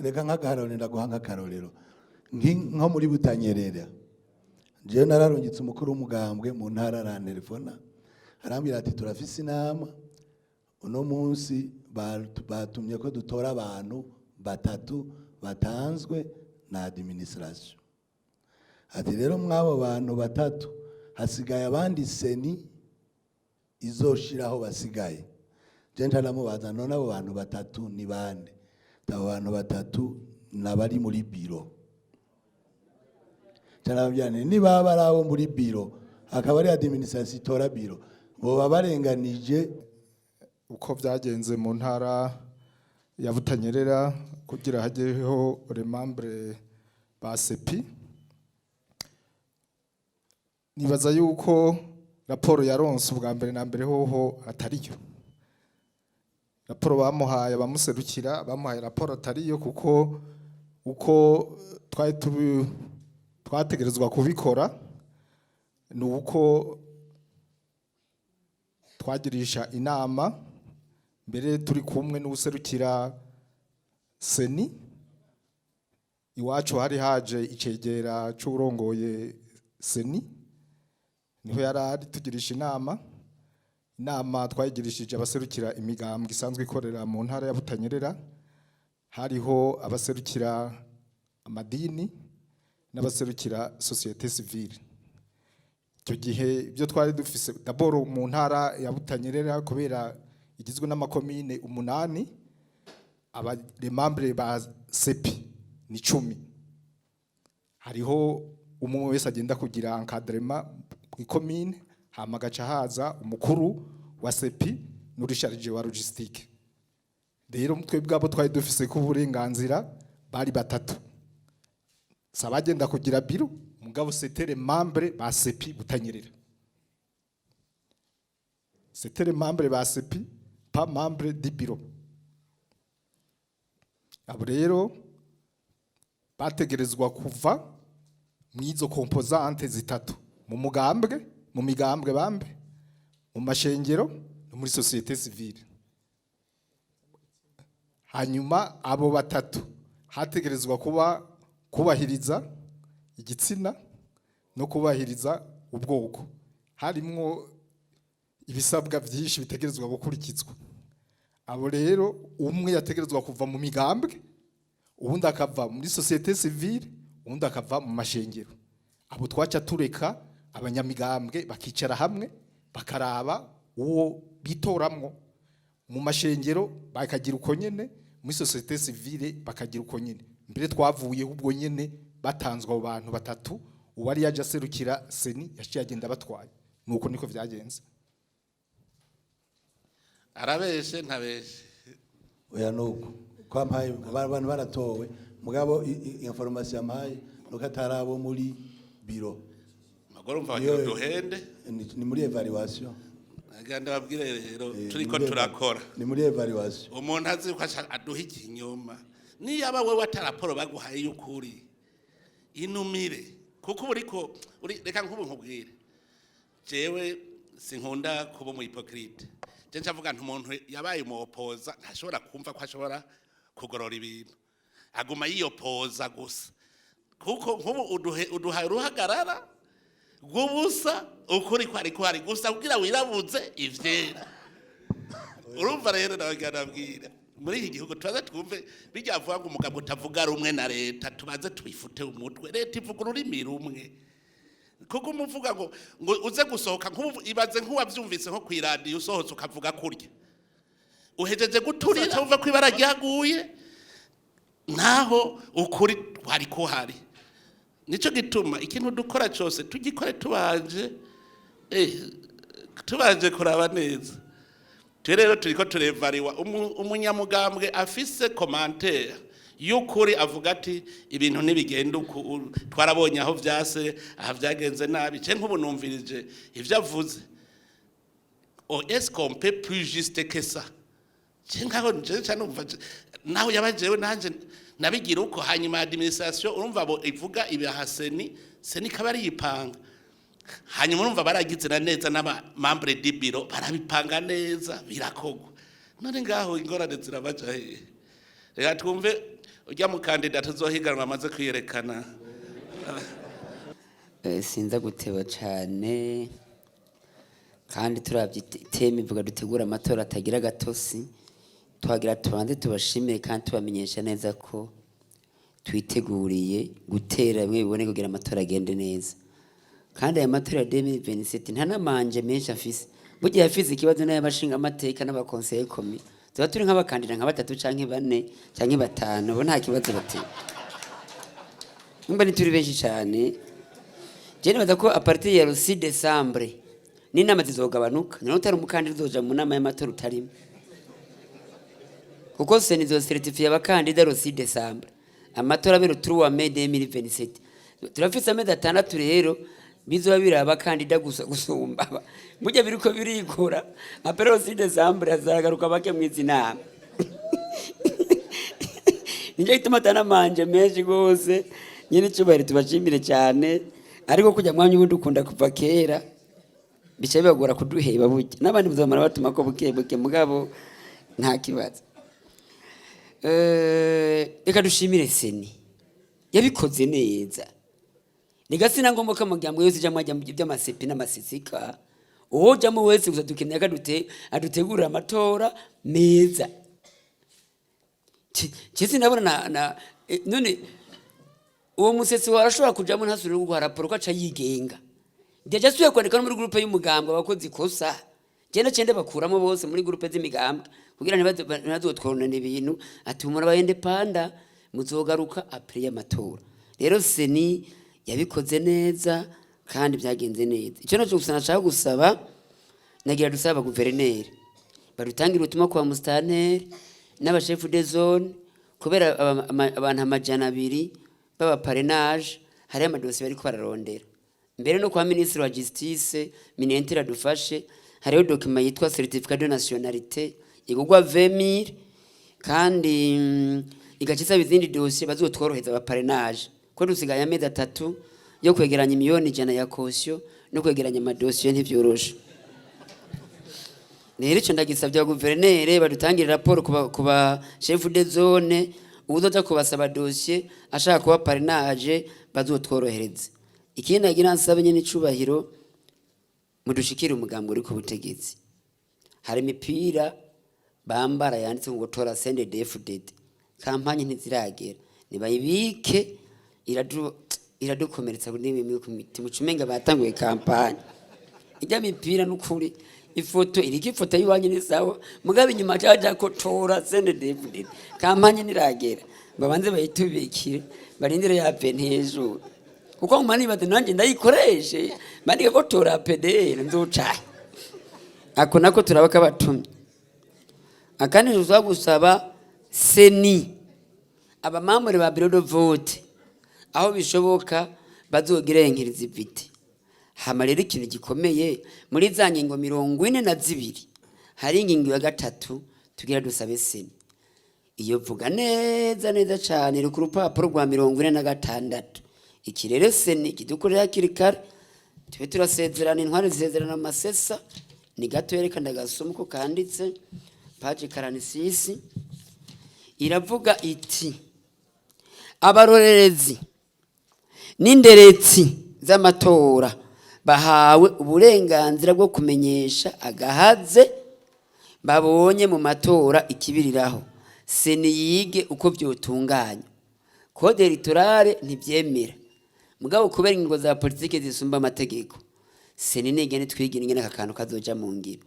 Reka nk'akarorero ndaguha, nk'akarorero nko muri Butanyerera, jewe nararungitse umukuru w'umugambwe mu ntara, arantelefona arambwira ati: "Turafise inama uno munsi, batumye ko dutora abantu batatu batanzwe na administration." Ati: "Rero mw'abo bantu batatu hasigaye abandi CENI izoshiraho basigaye." Je ntaramubaza: "None abo bantu batatu ni bande?" Abo bantu batatu nabari muri biro. Carababwira nti niba ari abo muri biro, akaba ari administration itora biro, boba barenganije. Uko byagenze mu ntara ya Butanyerera kugira hajyeho les membres ba CEPI, nibaza yuko raporo yaronse ubwa mbere na mbere hoho atariyo. Raporo bamuhaye, abamuserukira bamuhaye raporo atariyo, kuko uko twari twategerezwa kubikora ni uko twagirisha inama mbere turi kumwe n'userukira CENI. Iwacu hari haje icegera c'uwurongoye CENI, niho yari ari tugirisha inama. Inama twayigirishije abaserukira imigambwe isanzwe ikorera mu ntara ya Butanyerera, hariho abaserukira amadini n'abaserukira société civile. Icyo gihe ibyo twari dufise d'abord mu ntara ya Butanyerera, kubera igizwe n'amakomine 8, aba membres ba CEPI ni 10. Hariho umwe wese agenda kugira encadrement mu ikomine, hama agaca haza umukuru wa CEPI n'uri chargé wa logistique. Rero twebwe abo twari dufise ko uburenganzira bari batatu, sabagenda kugira bureau, mugabo c'était les membres ba CEPI Butanyerera, c'était les membres ba CEPI, pas membre du bureau. Abo rero bategerezwa kuva mw'izo composantes zitatu: mu mugambwe, mu migambwe bambe, mu mashengero no muri société civile. Hanyuma abo batatu hategerezwa kuba kubahiriza igitsina no kubahiriza ubwoko. Harimwo ibisabwa byinshi bitegerezwa gukurikizwa. Abo rero, umwe yategerezwa kuva mu migambwe, uwundi akava muri société civile, uwundi akava mu mashengero. Abo twaca tureka abanyamigambwe bakicara hamwe, bakaraba uwo bitoramwo, mu mashengero bakagira uko nyene, muri société civile bakagira uko nyene. Mbere twavuyeho ubwo nyene batanzwe abo bantu batatu, uwari yaje aserukira CENI yaciye agenda batwaye. Nuko niko vyagenze. Arabeshe, ntabeshe? Oya, nuko kwampaye abantu baratowe, mugabo information yampaye nuko atari abo muri bureau. Magoro, mva bagira duhende. Ni muri évaluation. Aganda babwire rero. Turiko ni muri turakora. Ni muri évaluation. Umuntu azi ko aduha ikinyoma, niyaba wewe ata raporo baguhaye y'ukuri, inumire, kuko uba uriko reka nk'ubu nkubwire, jewe sinkunda kuba umu hypocrite. Je ncavuga nti umuntu yabaye umuopoza ntashobora kumva ko ashobora kugorora ibintu, aguma yiyopoza gusa. Kuko nk'ubu uduhaye uruhagarara rw'ubusa, ukuri kwari kwari gusa kugira wirabuze ivyera. Urumva rero, nawe nabwira, muri iki gihugu tubaze twumve bijya vuga ngo umugabo utavuga rumwe na leta, tubaze tubifute umutwe. Leta ivuga ururimi rumwe, kuko umuvuga ngo uze gusohoka nk'ubu, ibaze nk'uwavyumvise nko kw'iradiyo, usohotse ukavuga kurya uhejeje guturira, wumva ko ibara ryaguye naho ukuri kwari kuhari. Nico gituma ikintu dukora cyose tugikore tubanje kuraba neza. Twe rero turiko turevariwa. Umunyamugambwe afise commentaire y'ukuri avuga ati ibintu ntibigenda uku, twarabonye aho vyase, aha vyagenze nabi. Ce nk'ubu numvirije ivyo avuze, oh, est-ce qu'on peut plus juste que ça? Ce nkaho je nca numva naho yaba jewe nanje nabigira uko. Hanyuma administration, urumva abo ivuga ibiha CENI, CENI ikaba ari yipanga. Hanyuma urumva baragize na neza n'aba membres du bureau barabipanga neza, birakogwa. None ngaho ingorane zirabaja hehe? Reka twumve ujya mu kandida tuzohiganwa amaze kwiyerekana. Sinza guteba cane, kandi turavye thème ivuga dutegura amatora atagira gatosi. Twagira tubanze tubashimire kandi tubamenyesha neza ko twiteguriye gutera bimwe bibone kugira amatora agende neza. Kandi aya matora ya 2027 nta namanje menshi afise. Burya yafise ikibazo n'ay'abashinga amateka n'aba conseillers communaux, tuba turi nk'abakandida nka batatu canke bane canke batanu, bo nta kibazo bateye. Nimba ntituri benshi cane, je nibaza ko à partir ya le 6 décembre n'inama zizogabanuka. None utari umukandida uzoja mu nama y'amatora utarimo? Kuko CENI izo certifié abakandida le 6 décembre, amatora abera 3 mai 2027. Turafise amezi 6 rero bizoba biri abakandida gusa gusumba burya biriko birikora. Après le 6 décembre hazagaruka bake mwizi nama. Nicyo gituma atanamanje menshi gose. Nyine icyubahiro, tubashimire cyane, ariko kujya mwanya ubundi ukunda kuva kera bica bibagora kuduheba. Burya n'abandi muzamara batuma ko buke buke, mugabo nta kibazo. Reka dushimire CENI yabikoze neza. Rega sina ngombwa ko amajyambwe yose ijamwo ajya mu by'ama CEPI n'amasisika. Uwo ujyamo wese, gusa dukeneye ko adutegurira amatora meza. Cese ndabona na none Uwo musetsi wawe arashobora kujamo ntasubire kuguha raporo, ko aca yigenga. Déjà asubiye kwandika no muri groupe y'umugambwe abakoze ikosa, genda cende bakuramo bose muri groupe z'imigambwe kugira ntibazotwonone ibintu. Ati umuntu aba indépendant, muzogaruka après y'amatora. Rero CENI yabikoze neza kandi byagenze neza. Icyo naco gusa nashaka gusaba, nagira dusaba guverineri badutangira ubutumwa kwa musitanteri n'aba chefs de zone, kubera abantu 200 b'aba parrainage, hariho amadosiye bariko bararondera. Mbere no kwa minisitiri wa justice, minisitiri adufashe, hariho document yitwa certificat de nationalité igurwa 20 000 kandi igaca isaba izindi dosiye. Bazotworoheza aba parrainage, ko dusigaye amezi 3 yo kwegeranya 100 000 000 ya caution no kwegeranya amadosiye ntivyoroshe. Rero icyo ndagisabye guverineri, badutangire raporo ku ba chef de zone, uwuzoja kubasaba dosiye ashaka kuba parrainage bazotworohereze. Ikindi nagira nsabe nyene icubahiro, mudushikire umugambi uri ku butegetsi, hari imipira bambara yanditse ngo tora CNDD-FDD, campagne ntiziragera, nibayibike, iradukomeretsa bimwe ku mitima, ucumenga batanguye campagne. Ijya mipira n'ukuri ifoto iriko, ifoto y'iwanyu ni sawa, mugabe inyuma caja ko tora CNDD-FDD, campagne ntiragera, babanze bayitubikire, barindire ya hejuru, kuko nguma nibaza nanjye ndayikoreshe bandike ko tora PDR nzocahe. Ako nako turaba kabatumye. Akandi tuza gusaba CENI, aba membres ba bureau de vote aho bishoboka bazogira inclusivité. Hama rero ikintu gikomeye muri za ngingo 42, hari ingingo ya gatatu tugira dusabe CENI. Iyo vuga neza neza cane, iri ku rupapuro rwa 46. Iki rero CENI kidukorera hakiri kare, tube turasezerana, intwari zisezerana amasesa. Ni gato, yerekana agasoma uko kanditse, page 46. Iravuga iti: "Abarorerezi n'inderetsi z'amatora bahawe uburenganzira bwo kumenyesha agahaze babonye mu matora ikibiriraho, CENI yige uko vyotunganya." Code électorale ntivyemera, mugabo kubera ingingo za politike zisumba amategeko, CENI nigende twigira ingene aka kantu kazoja mu ngiro.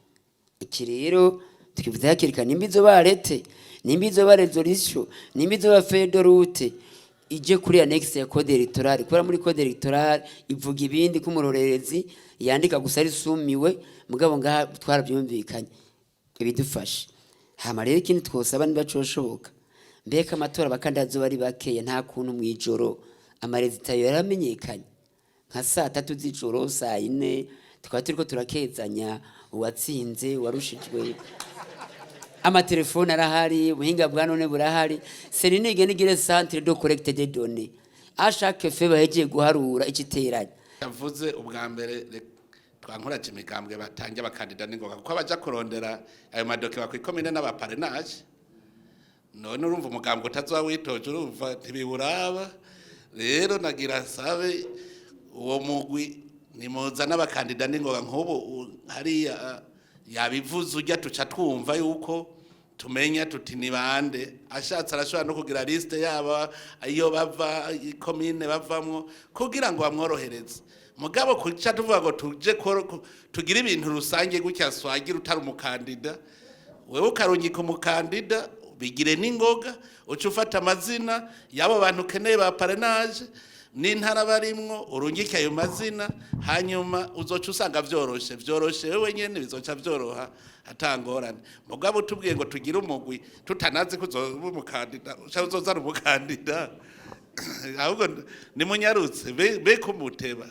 Iki rero tukivuze hakiri kare, nimba izoba arrêté, nimba izoba résolution, nimba izoba feuille de route, ije kuri annexe ya code électorale, kubera muri code électorale ivuga ibindi ko umurorerezi yandika gusa ari sumiwe, mugabo ngaha twarabyumvikanye ibidufashe. Hama rero ikindi twosaba, niba coshoboka, mbega amatora abakandida azoba ari bakeya, nta kuntu mw'ijoro ama résultats yaramenyekanye nka saa 3 z'ijoro, saa 4, tukaba turiko turakezanya uwatsinze, uwarushijwe? Amatelefone arahari, ubuhinga bwa none burahari. CENI nigende igire centre de collecte des données à chaque fois bahejeje guharura iciteranya. Yavuze ubwa mbere, twankuraje imigambwe batange abakandida n'ingoga, kuko abaja kurondera ayo ma documents kw'ikomine n'aba parrainage. None urumva umugambwe utazoba witoje, urumva ntibiwuraba. Rero nagira sabe uwo mugwi nimuzana abakandida n'ingoga. Nk'ubu hariya yabivuze ujya, tuca twumva yuko tumenya tuti ni bande. Ashatse arashobora no kugira liste yaba iyo bava, ikomine bavamwo, kugira ngo bamworohereze. Mugabo kuca tuvuga ngo tuje tugire ibintu rusange gutya, swagira utari umukandida, wewe ukarungika umukandida, bigire n'ingoga, uca ufata amazina y'abo bantu ukeneye ba parrainage n'intara barimwo, urungike ayo mazina, hanyuma uzoca usanga vyoroshe, vyoroshe wewe nyene, bizoca vyoroha atangorane. Mugabo utubwiye ngo tugire umugwi tutanazi ko uzoba umukandida, uca uzozana umukandida, ahubwo nimunyarutse be kumuteba.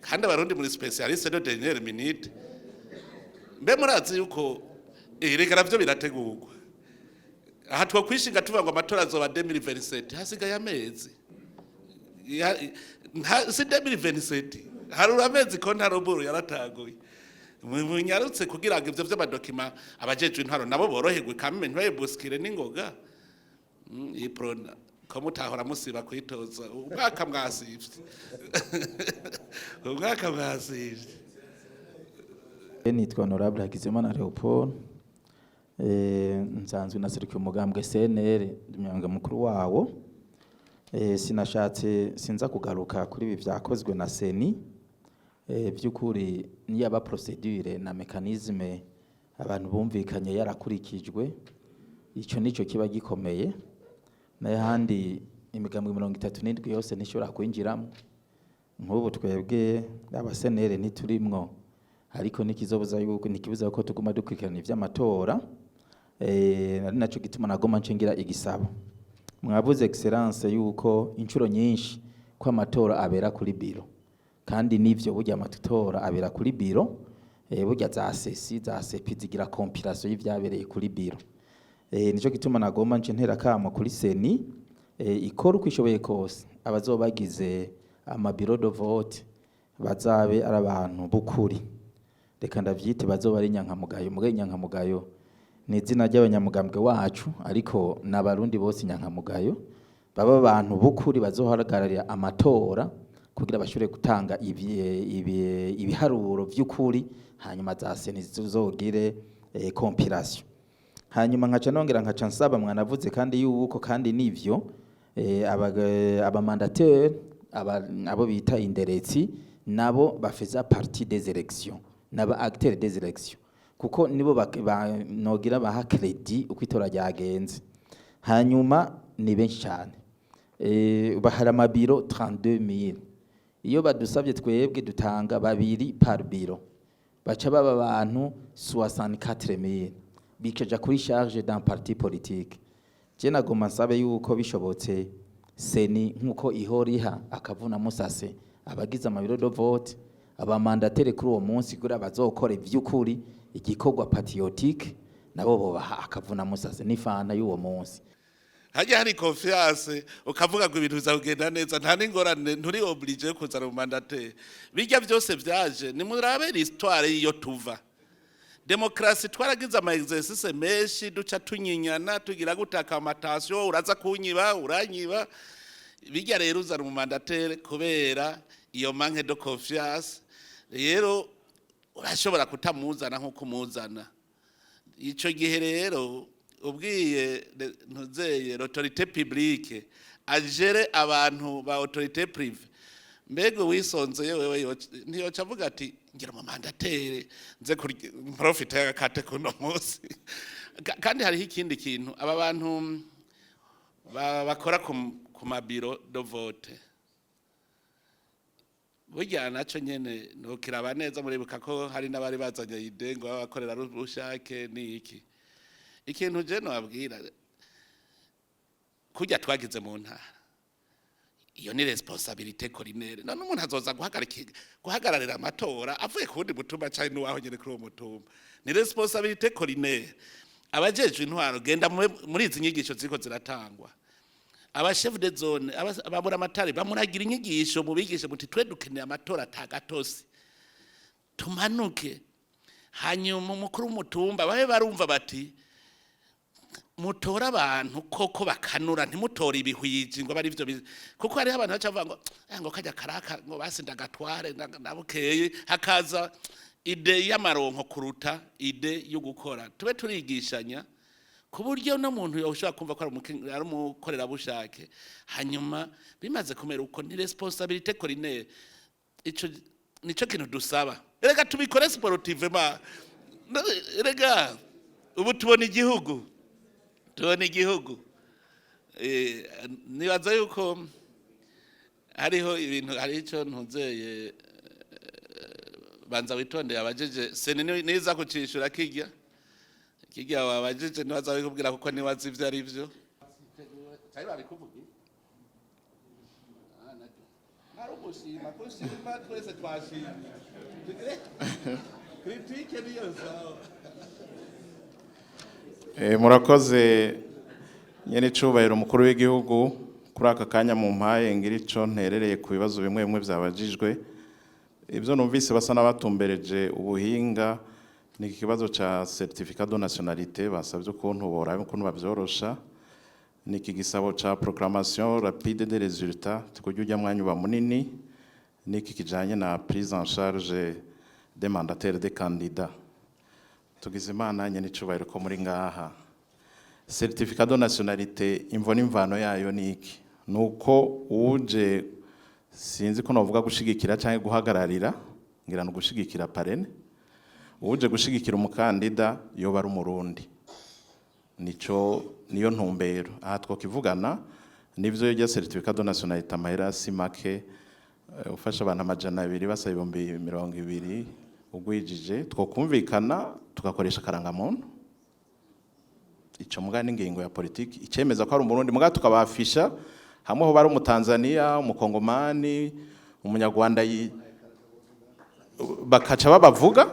Kandi abarundi muri spécialiste de dernière minute. Mbe murazi yuko reka navyo birategurwa? Aha twokwishinga tuvuga ngo amatora azoba 2027, hasigaye amezi si 2027, harura amezi ko ntaruburu yaratanguye. Munyarutse kugira ngo ivyo vy'ama documents abajejwe intwaro nabo boroherwe, kamwe ntibayibuskire n'ingoga. Iyi prona ko mutahora musiba kwitoza, umwaka mwasivye, umwaka mwasivye. Nitwa Honorable Hakizimana Leopold, nsanzwe naserukiye umugambwe CNL, ndi umunyamabanga mukuru wawo. Sinashatse sinza kugaruka kuri ibi vyakozwe na CENI. By'ukuri niyaba procédure na mécanisme abantu bumvikanye yarakurikijwe, ico nico kiba gikomeye. Nayo handi imigambwe 37 yose ntishobora kwinjiramo. Nk'ubu twebwe aba CNL ntiturimwo, ariko nikizobuza yuko, nikibuza ko tuguma dukurikirana ivy'amatora. Ari naco gituma nagoma ncengira igisabo. Mwavuze, Excellence, yuko inshuro nyinshi ko amatora abera kuri biro, kandi nivyo, burya amatora abera kuri biro. Burya za CECI, za CEPI zigira compilation y'ivyabereye kuri biro. Nico gituma nagomba nce ntera kamo kuri CENI, ikora uko ishoboye kose, abazoba bagize ama bureau de vote bazabe ari abantu b'ukuri, reka ndavyite bazoba ari inyankamugayo. Mugayo inyankamugayo ni izina ry'abanyamugambwe wacu, ariko n'Abarundi bose inyankamugayo, baba abantu b'ukuri bazohagararira amatora kugira bashobore gutanga ibiharuro vy'ukuri, hanyuma za CENI zizogire compilation. Hanyuma nkaca nongera nkaca nsaba, mwanavuze kandi yuko, kandi nivyo, aba mandataire, abo bita inderetsi, nabo bafeza partie des élections, naba acteurs des élections, kuko nibo nogira baha crédit uko itora ryagenze. Hanyuma ni benshi cyane, bahari amabiro 32000. Iyo badusabye twebwe dutanga babiri par bureau, baca baba abantu 64000, bikaja kuri charge d'un parti politique. Je nagomba nsabe yuko bishobotse CENI, nkuko ihora iha akavuna musase abagize ama bureau de vote, aba mandataire kuri uwo munsi, kugira bazokora ivy'ukuri igikorwa patriotique, nabo bobaha akavuna musase n'ifana y'uwo munsi. Hajya hari confiance, ukavuga ngo ibintu bizagenda neza, nta n'ingorane, nturi obligé yo kuzana mu mandataire. Bijya byose vyaje, nimurabe l'histoire y'iyo tuva. Demokarasi twaragize ama exercice menshi, duca tunyinyana, tugira gutaka amatation, uraza kunyiba, uranyiba. Bijya rero uzana mu mandataire kubera iyo manque de confiance, rero urashobora kutamuzana nk'uko umuzana. Ico gihe rero ubwiye ntuzeye l'autorité publique agere abantu ba autorité privée, mbega wisonzeye wewe ntiyoca avuga ati ngira mu mandataire nze profite y'agakate kuno munsi? Kandi hariho ikindi kintu, aba bantu bakora ku ma bureau de vote, burya naco nyene ntukiraba neza. Muribuka ko hari n'abari bazanye idée ngo abakorera ubushake ni iki. Ikintu je nobabwira, kurya twagize mu ntara, iyo ni responsabilité collinaire. None umuntu azoza guhagararira amatora avuye ku wundi mutumba canke n'uwaho nyene kuri uwo mutumba? Ni responsabilité collinaire. Abajejwe intwaro, genda muri izi nyigisho ziriko ziratangwa, aba chef de zone, ababuramatari, bamuragira inyigisho, mubigishe muti twe dukeneye amatora atagatosi, tumanuke. Hanyuma umukuru w'umutumba babe barumva bati mutore abantu koko bakanura, ntimutore ibihwiji ngo bari ivyo, kuko hariho abantu baca bavuga ngo "Ah, ngo kajya karaka ngo basi ndagatware ndabukeye", hakaza idée y'amaronko kuruta idée yo gukora. Tube turigishanya ku buryo no muntu yoshobora kumva ko ari umukorerabushake. Hanyuma bimaze kumera uko, ni responsabilité collinaire. Ico nico kintu dusaba. Reka tubikore sportivement. Rega ubu tubona igihugu, tubona igihugu. Nibaza yuko hariho ibintu, hariho icyo ntuzeye, banza witondeye abajeje CENI niza kucishura kijya kijya wabajije, nibaza bikubwira kuko nibaza ivyo ari byo. Cyari babikuvugiye ari ugushima, kushima twese twashimye. Tugire critique niyo sawa. Murakoze nyene icubahiro umukuru w'igihugu kuri aka kanya mu mpaye ngira ico nterereye ku bibazo bimwe bimwe vyabajijwe. Ibyo numvise basa n'abatumbereje ubuhinga ni ikibazo ca certificat de nationalité, basabye ukuntu boraba ukuntu bavyorosha, ni iki gisabo ca proclamation rapide des résultats kuburyo ujya mwanya uba munini, n'iki kijanye na prise en charge des mandataires des candidats. Tugize Imana nyene icubahiro ko muri ngaha. Certificat de nationalité, imvo n'imvano yayo ni iki? Nuko uje, sinzi ko novuga gushigikira cyangwa guhagararira, ngira no gushigikira, parrainer, uje gushigikira umukandida yoba ari Umurundi. Nico niyo ntumbero aha twokivugana. Nivyo, rya certificat de nationalité amahera si make. Ufasha abantu 200 basaba 20,000, ugwijije twokumvikana tugakoresha karangamuntu. Ico muga n'ingingo ya politiki icemeza ko ari Umurundi, muga tukabafisha hamwe ho bari Umutanzania, Umukongomani, Umunyarwanda, bakaca babavuga.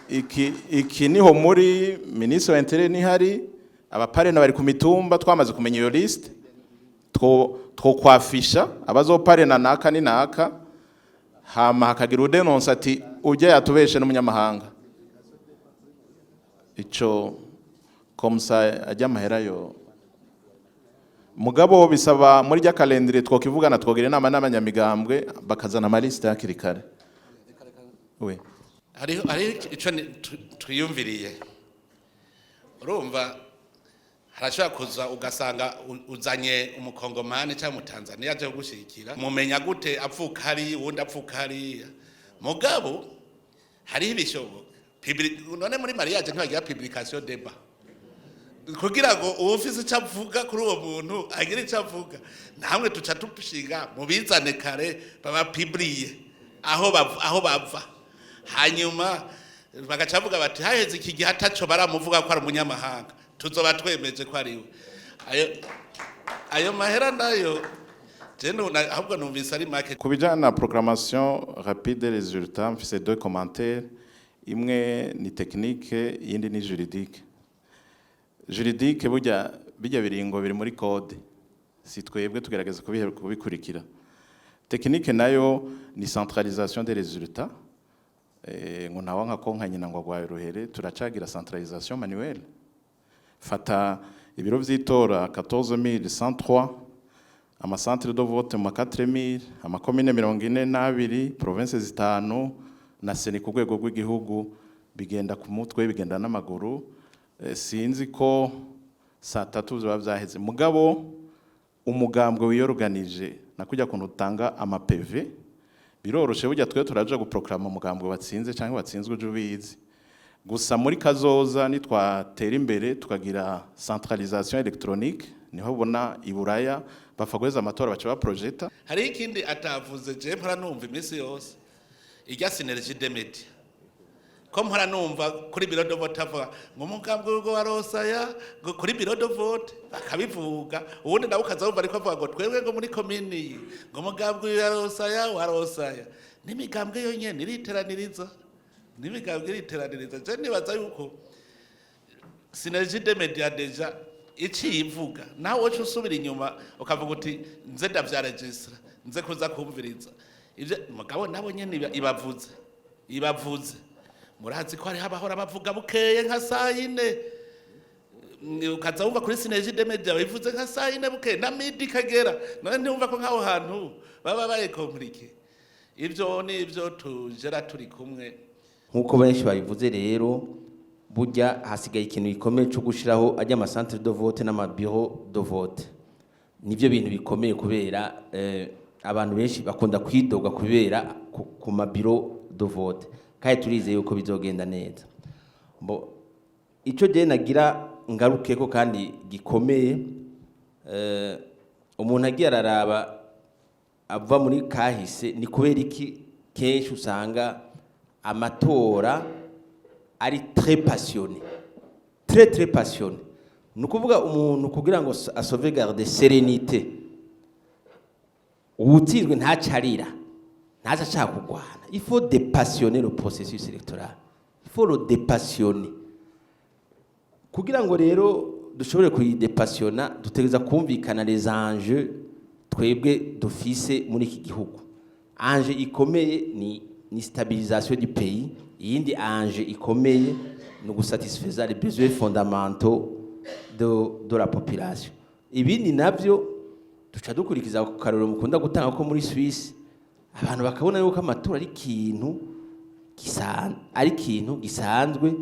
Iki niho muri ministre wa intérieur nihari aba parrains bari ku mitumba, twamaze kumenya iyo liste, two kwafisha abazoparena naka ni naka, hama hakagira udenonsa ati ujya yatubeshe n'umunyamahanga. Ico comme ça ajya amahera yo, mugabo bisaba muri rya calendrier twokivugana, twogira inama n'abanyamigambwe bakazana amaliste hakiri kare. Oui. Hariho ico twiyumviriye. Urumva, harashobora kuza ugasanga uzanye Umukongomani cyangwa Umutanzaniya aje kugushyigikira, mumenya gute apfuka hariya, uwundi apfuka hariya? Mugabo hariho ibishoboka. None muri mariage ntibagira publication débat kugira ngo uwufise icyo avuga kuri uwo muntu agire icyo avuga? Namwe tuca dushinga mubizane kare, babapibriye aho bava, hanyuma bagaca bavuga bati haheze iki gihe ataco baramuvuga ko ari umunyamahanga, tuzoba twemeje ko ari we. Ayo mahera nayo je ahubwo numvise ari make. Ku bijyanye na proclamation rapide des résultats, mfise deux commentaires: imwe ni technique, iyindi ni juridique. Juridique, burya bijya biringo biri muri code, si twebwe tugerageza kubikurikira. Technique nayo ni centralisation des résultats. Ngo ntawe nka konka nyina ngo agwaye uruhere. Turacagira centralisation manuelle. Fata ibiro vy'itora 14103, ama centre de vote mu 4000, amakomine 42, province zitanu na CENI ku rwego rw'igihugu, bigenda ku mutwe, bigenda n'amaguru. Sinzi ko saa tatu biba vyaheze. Mugabo umugambwe wiyoruganije nakujya kuntu utanga ama PV biroroshe. Burya twe turaja guproclama umugambwe watsinze cyangwa watsinzwe, uje ubizi. Gusa muri kazoza nitwatera imbere tukagira centralisation électronique, niho ubona iburaya bapfa guheza amatora baca baprojeta. Hariho ikindi atavuze, je mpora numva iminsi yose, irya synergie des médias, ko mpora numva kuri bureau de vote avuga ngo umugambwe ngo warosaya, ngo kuri bureau de vote bakabivuga, ubundi nawe ukaza wumva ariko avuga ngo twebwe ngo muri komini iyi ngo umugambwe warosaya, warosaya. N'imigambwe yonyene iriteraniriza, n'imigambwe iriteraniriza. Je nibaza yuko synergie des médias déjà iciyivuga, nawe woca usubira inyuma ukavuga uti nze ndavyaregistra, nze kuza kumviriza ivyo. Mugabo nabo nyene ibavuze. Murazi ko hariho abahora bavuga bukeye nka saa yine, ukaza wumva kuri synergie des médias bivuze nka saa yine bukeye na midi ikagera. None ntiwumva ko nk'aho hantu baba baye compliqué? Ivyo ni ivyo tujera turi kumwe. Nk'uko benshi babivuze rero, burya hasigaye ikintu gikomeye cyo gushyiraho ajya ama centre de vote n'ama bureau de vote. Nibyo bintu bikomeye, kubera abantu benshi bakunda kwidoga kubera ku ma bureau de vote, kandi turizeye yuko bizogenda neza. Bo icyo gihe nagira ngarukeko kandi gikomeye, umuntu agiye araraba ava muri kahise, ni kubera iki kenshi usanga amatora ari très passionné, très très passionné? Ni ukuvuga umuntu kugira ngo asauvegarde sérénité, uwutsinzwe ntacarira, ntaca ashaka kurwana. Il faut dépassionner le processus électoral, il faut le dépassionner. Kugira ngo rero dushobore kuyidépassionna, dutegereza kumvikana les enjeux twebwe dufise muri iki gihugu. Enjeu ikomeye ni stabilisation du pays, iyindi enjeu ikomeye ni ugusatisfaisa les besoins fondamentaux de la population. Ibindi navyo duca dukurikiza ku karorero mukunda gutanga ko muri Suisse, abantu bakabona yuko amatora ari ikintu gisanzwe.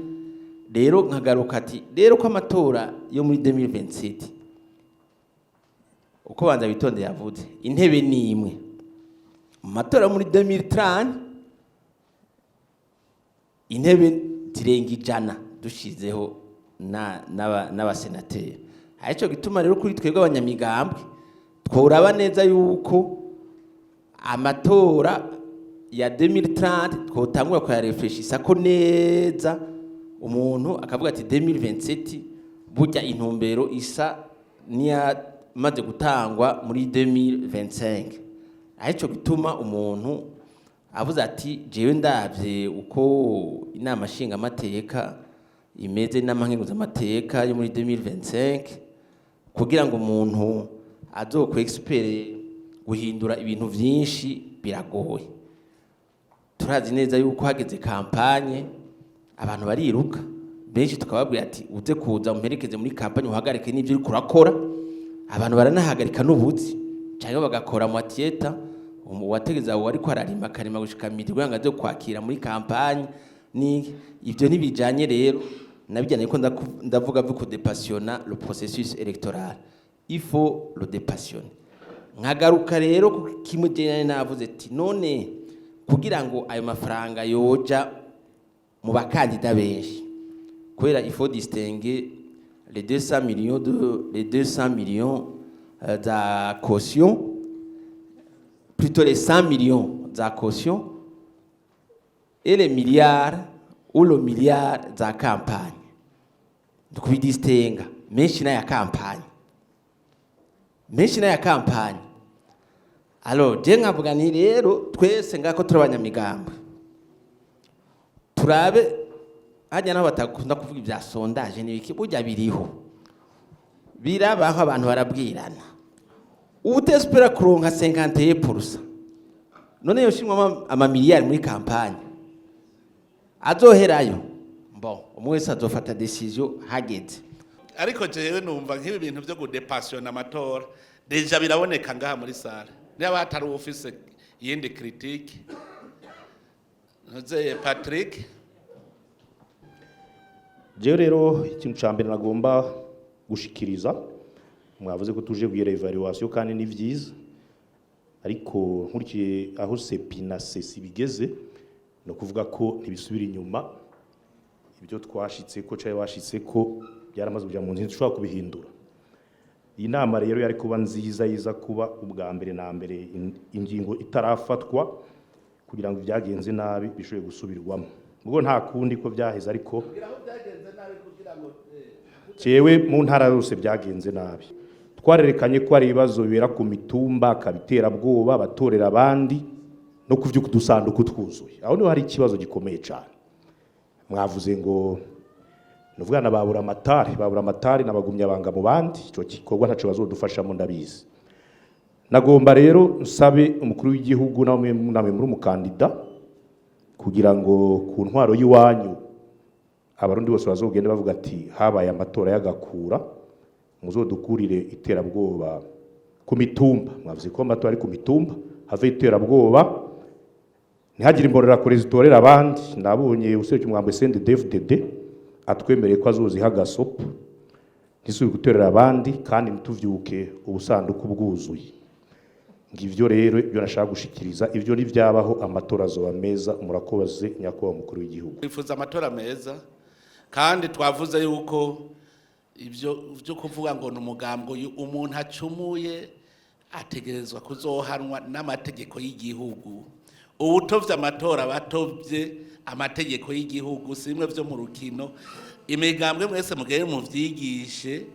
Rero nkagaruka ati rero ko amatora yo muri 2027 Uko banza bitonde yavuze, intebe ni imwe mu matora muri 2030, intebe zirenga 100 dushizeho n'abasenateri. Arico gituma rero kuri twebwe abanyamigambwe tworaba neza yuko amatora ya 2030 twotangura kuyarefreshisa ko neza, umuntu akavuga ati 2027 burya intumbero isa niyamaze gutangwa muri 2025. Arico gituma umuntu avuze ati jewe ndavye uko inama nshingamateka imeze n'amakenguzamateka yo muri 2025, kugira ngo umuntu azokwexpere guhindura ibintu vyinshi biragoye. Turazi neza yuko hageze campagne abantu bariruka benshi, tukababwira ati uze kuza umperekeze muri campagne, uhagarike n'ibyo uriko urakora. Abantu baranahagarika n'ubuzi cyangwa bagakora mu atiyeta, uwategeza uwo ariko ararima akarima gushika midi kugira ngo aze kwakira muri campagne. Ni ibyo ntibijanye rero nabijyanye ko ndavuga byo kudépassionna le processus électoral, il faut le dépassionner. Nkagaruka rero ku kimwe jene navuze ati none kugira ngo ayo mafaranga yoja mu bakandida benshi, kubera il faut distinguer les 200 millions de les 200 millions za caution, plutôt les 100 millions za caution et les milliards ou le milliard za campagne, kubidistinga. Menshi n'aya campagne, menshi n'aya campagne. Alors je nkavuga nti rero twese ngako turi abanyamigambwe, turabe hajya naho batakunda kuvuga ibya sondage n'ibiki, burya biriho, birabaho, abantu barabwirana. Utespera kuronka 51%, none yoshimwa amamiliyari muri campagne azoherayo? Bon, umwe wese azofata décision hageze. Ariko jewe numva nk'ibi bintu byo kudépassionna amatora déjà biraboneka ngaha muri salle. Niba hatari ufise iyindi critique, ntuzeye Patrick. Jewe rero ikintu ca mbere nagomba gushikiriza, mwavuze ko tuje kugira évaluation, kandi ni vyiza, ariko nkurikiye aho CEPI na CECI bigeze, no kuvuga ko ntibisubira inyuma. Ibyo twashitse ko cyari washitse ko byaramaze kuja mu nzira, dushobora kubihindura. Iyi nama rero yari kuba nziza yiza kuba ubwa mbere na mbere ingingo itarafatwa, kugira ngo ibyagenze nabi bishobore gusubirwamo. Ubwo nta kundi ko byaheze, ariko jewe mu ntara yose byagenze nabi, twarerekanye ko hari ibibazo bibera ku mitumba, akabiterabwoba batorera abandi no kuvyuka udusanduku twuzuye. Aho niho hari ikibazo gikomeye cyane. Mwavuze ngo nuvuga na babura amatari, babura amatari nabagumya banga mu bandi, ico gikorwa ntaco bazodufashamo, ndabizi. Nagomba rero nsabe umukuru w'igihugu namwe namwe muri umukandida, kugira ngo ku ntwaro y'iwanyu abarundi bose bazogende bavuga ati habaye amatora y'agakura, muzodukurire iterabwoba ku mitumba. Mwavuze ko amatora ari ku mitumba, have iterabwoba, ntihagire imbonerakure zitorera abandi. Nabonye userukiye umwambo CNDD-FDD atwemereye ko azoziha agasopo, ntisubire gutorera abandi, kandi ntituvyuke ubusanduku bwuzuye. Ngivyo rero ibyo nashaka gushikiriza. Ivyo nivyabaho amatora azoba meza. Murakoze, nyakubahwa umukuru w'igihugu. Twifuza amatora meza, kandi twavuze yuko ibyo byo kuvuga ngo ni umugambwe uyu, umuntu acumuye ategerezwa kuzohanwa n'amategeko y'igihugu. Uwutovye amatora abatovye amategeko y'igihugu, si bimwe vyo mu rukino. Imigambwe mwese mugere muvyigishe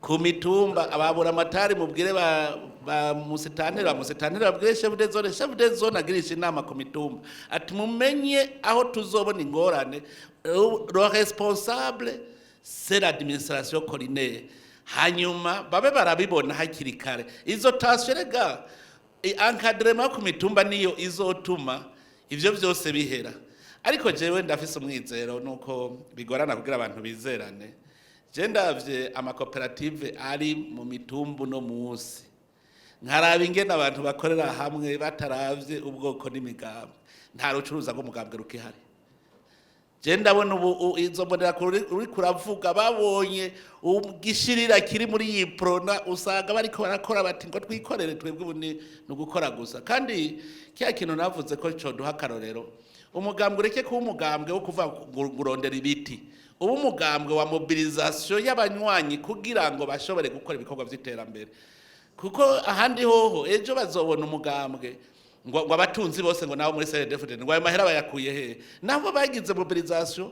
ku mitumba, ababura amatari mubwire ba musitanteri, ba musitanteri babwire chef de zone, chef de zone agirisha inama ku mitumba ati mumenye aho tuzobona ingorane, le responsable c'est l'administration collinaire. Hanyuma babe barabibona hakiri kare izo tensions. Rega encadrement ku mitumba niyo izotuma ivyo vyose bihera. Ariko jewe ndafise umwizero nuko bigorana kugira abantu bizerane. Je ndavye amakoperative ari mu mitumbu no munsi, nkaraba ingene abantu bakorera hamwe bataravye ubwoko n'imigambi, nta rucuruza rw'umugambwe rukihari. Je ndabona ubu izo mbonerakure uri kuravuga babonye igishirira kiri muri iyi Uprona, usanga bariko barakora bati ngo twikorere twebwe, ubu ni ugukora gusa. Kandi kiya kintu navuze ko coduha akarorero, umugambwe ureke kuba umugambwe wo kuva kurondera ibiti, uba umugambwe wa mobilisation y'abanywanyi kugira ngo bashobore gukora ibikorwa vy'iterambere. Kuko ahandi hoho ejo bazobona umugambwe ngo abatunzi bose ngo nabo muri CNDD-FDD, ngo ayo mahera bayakuye hehe? Nabo bagize mobilisation.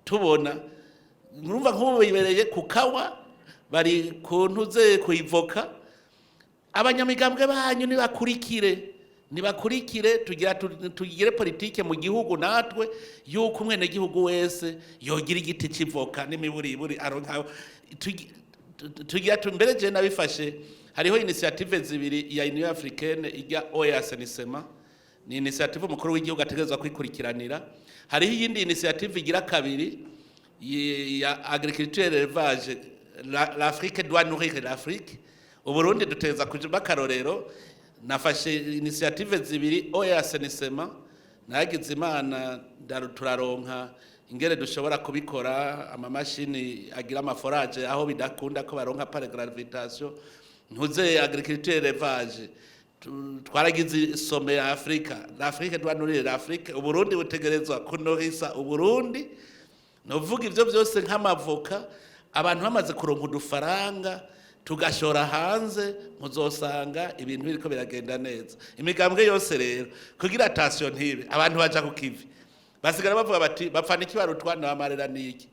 Tubona urumva nk'ubu bibereye ku kawa, bari ku ntuze ku ivoka. Abanyamigambwe banyu nibakurikire, nibakurikire, tugira tugire politike mu gihugu natwe yuko umwenegihugu wese yogira igiti c'ivoka n'imiburiburi aronka. Tugira mbere je nabifashe, hariho initiative zibiri ya Union Africaine ijya OASNSMA, ni initiative umukuru w'igihugu ategerezwa kwikurikiranira. Hariho iyindi initiative igira kabiri ya agriculture et élevage, l'Afrique doit nourrir l'Afrique. Uburundi dutegereza kuja akarorero. Nafashe initiative zibiri, OASNSMA nagize Imana turaronka ingere dushobora kubikora, amamashini agira ama forages aho bidakunda ko baronka par gravitation, ntuze agriculture élevage. Twaragize sommet ya Afrika, l'Afrique doit nourrir l'Afrique. Uburundi butegerezwa kunourrissa Uburundi. Novuga ivyo byose nk'amavoka, abantu bamaze kuronka udufaranga tugashora hanze, muzosanga ibintu biriko biragenda neza. Imigambwe yose rero, kugira attention ntibe abantu baja ku kivi basigara bavuga bati bapfana iki barutwa n'amarera niki.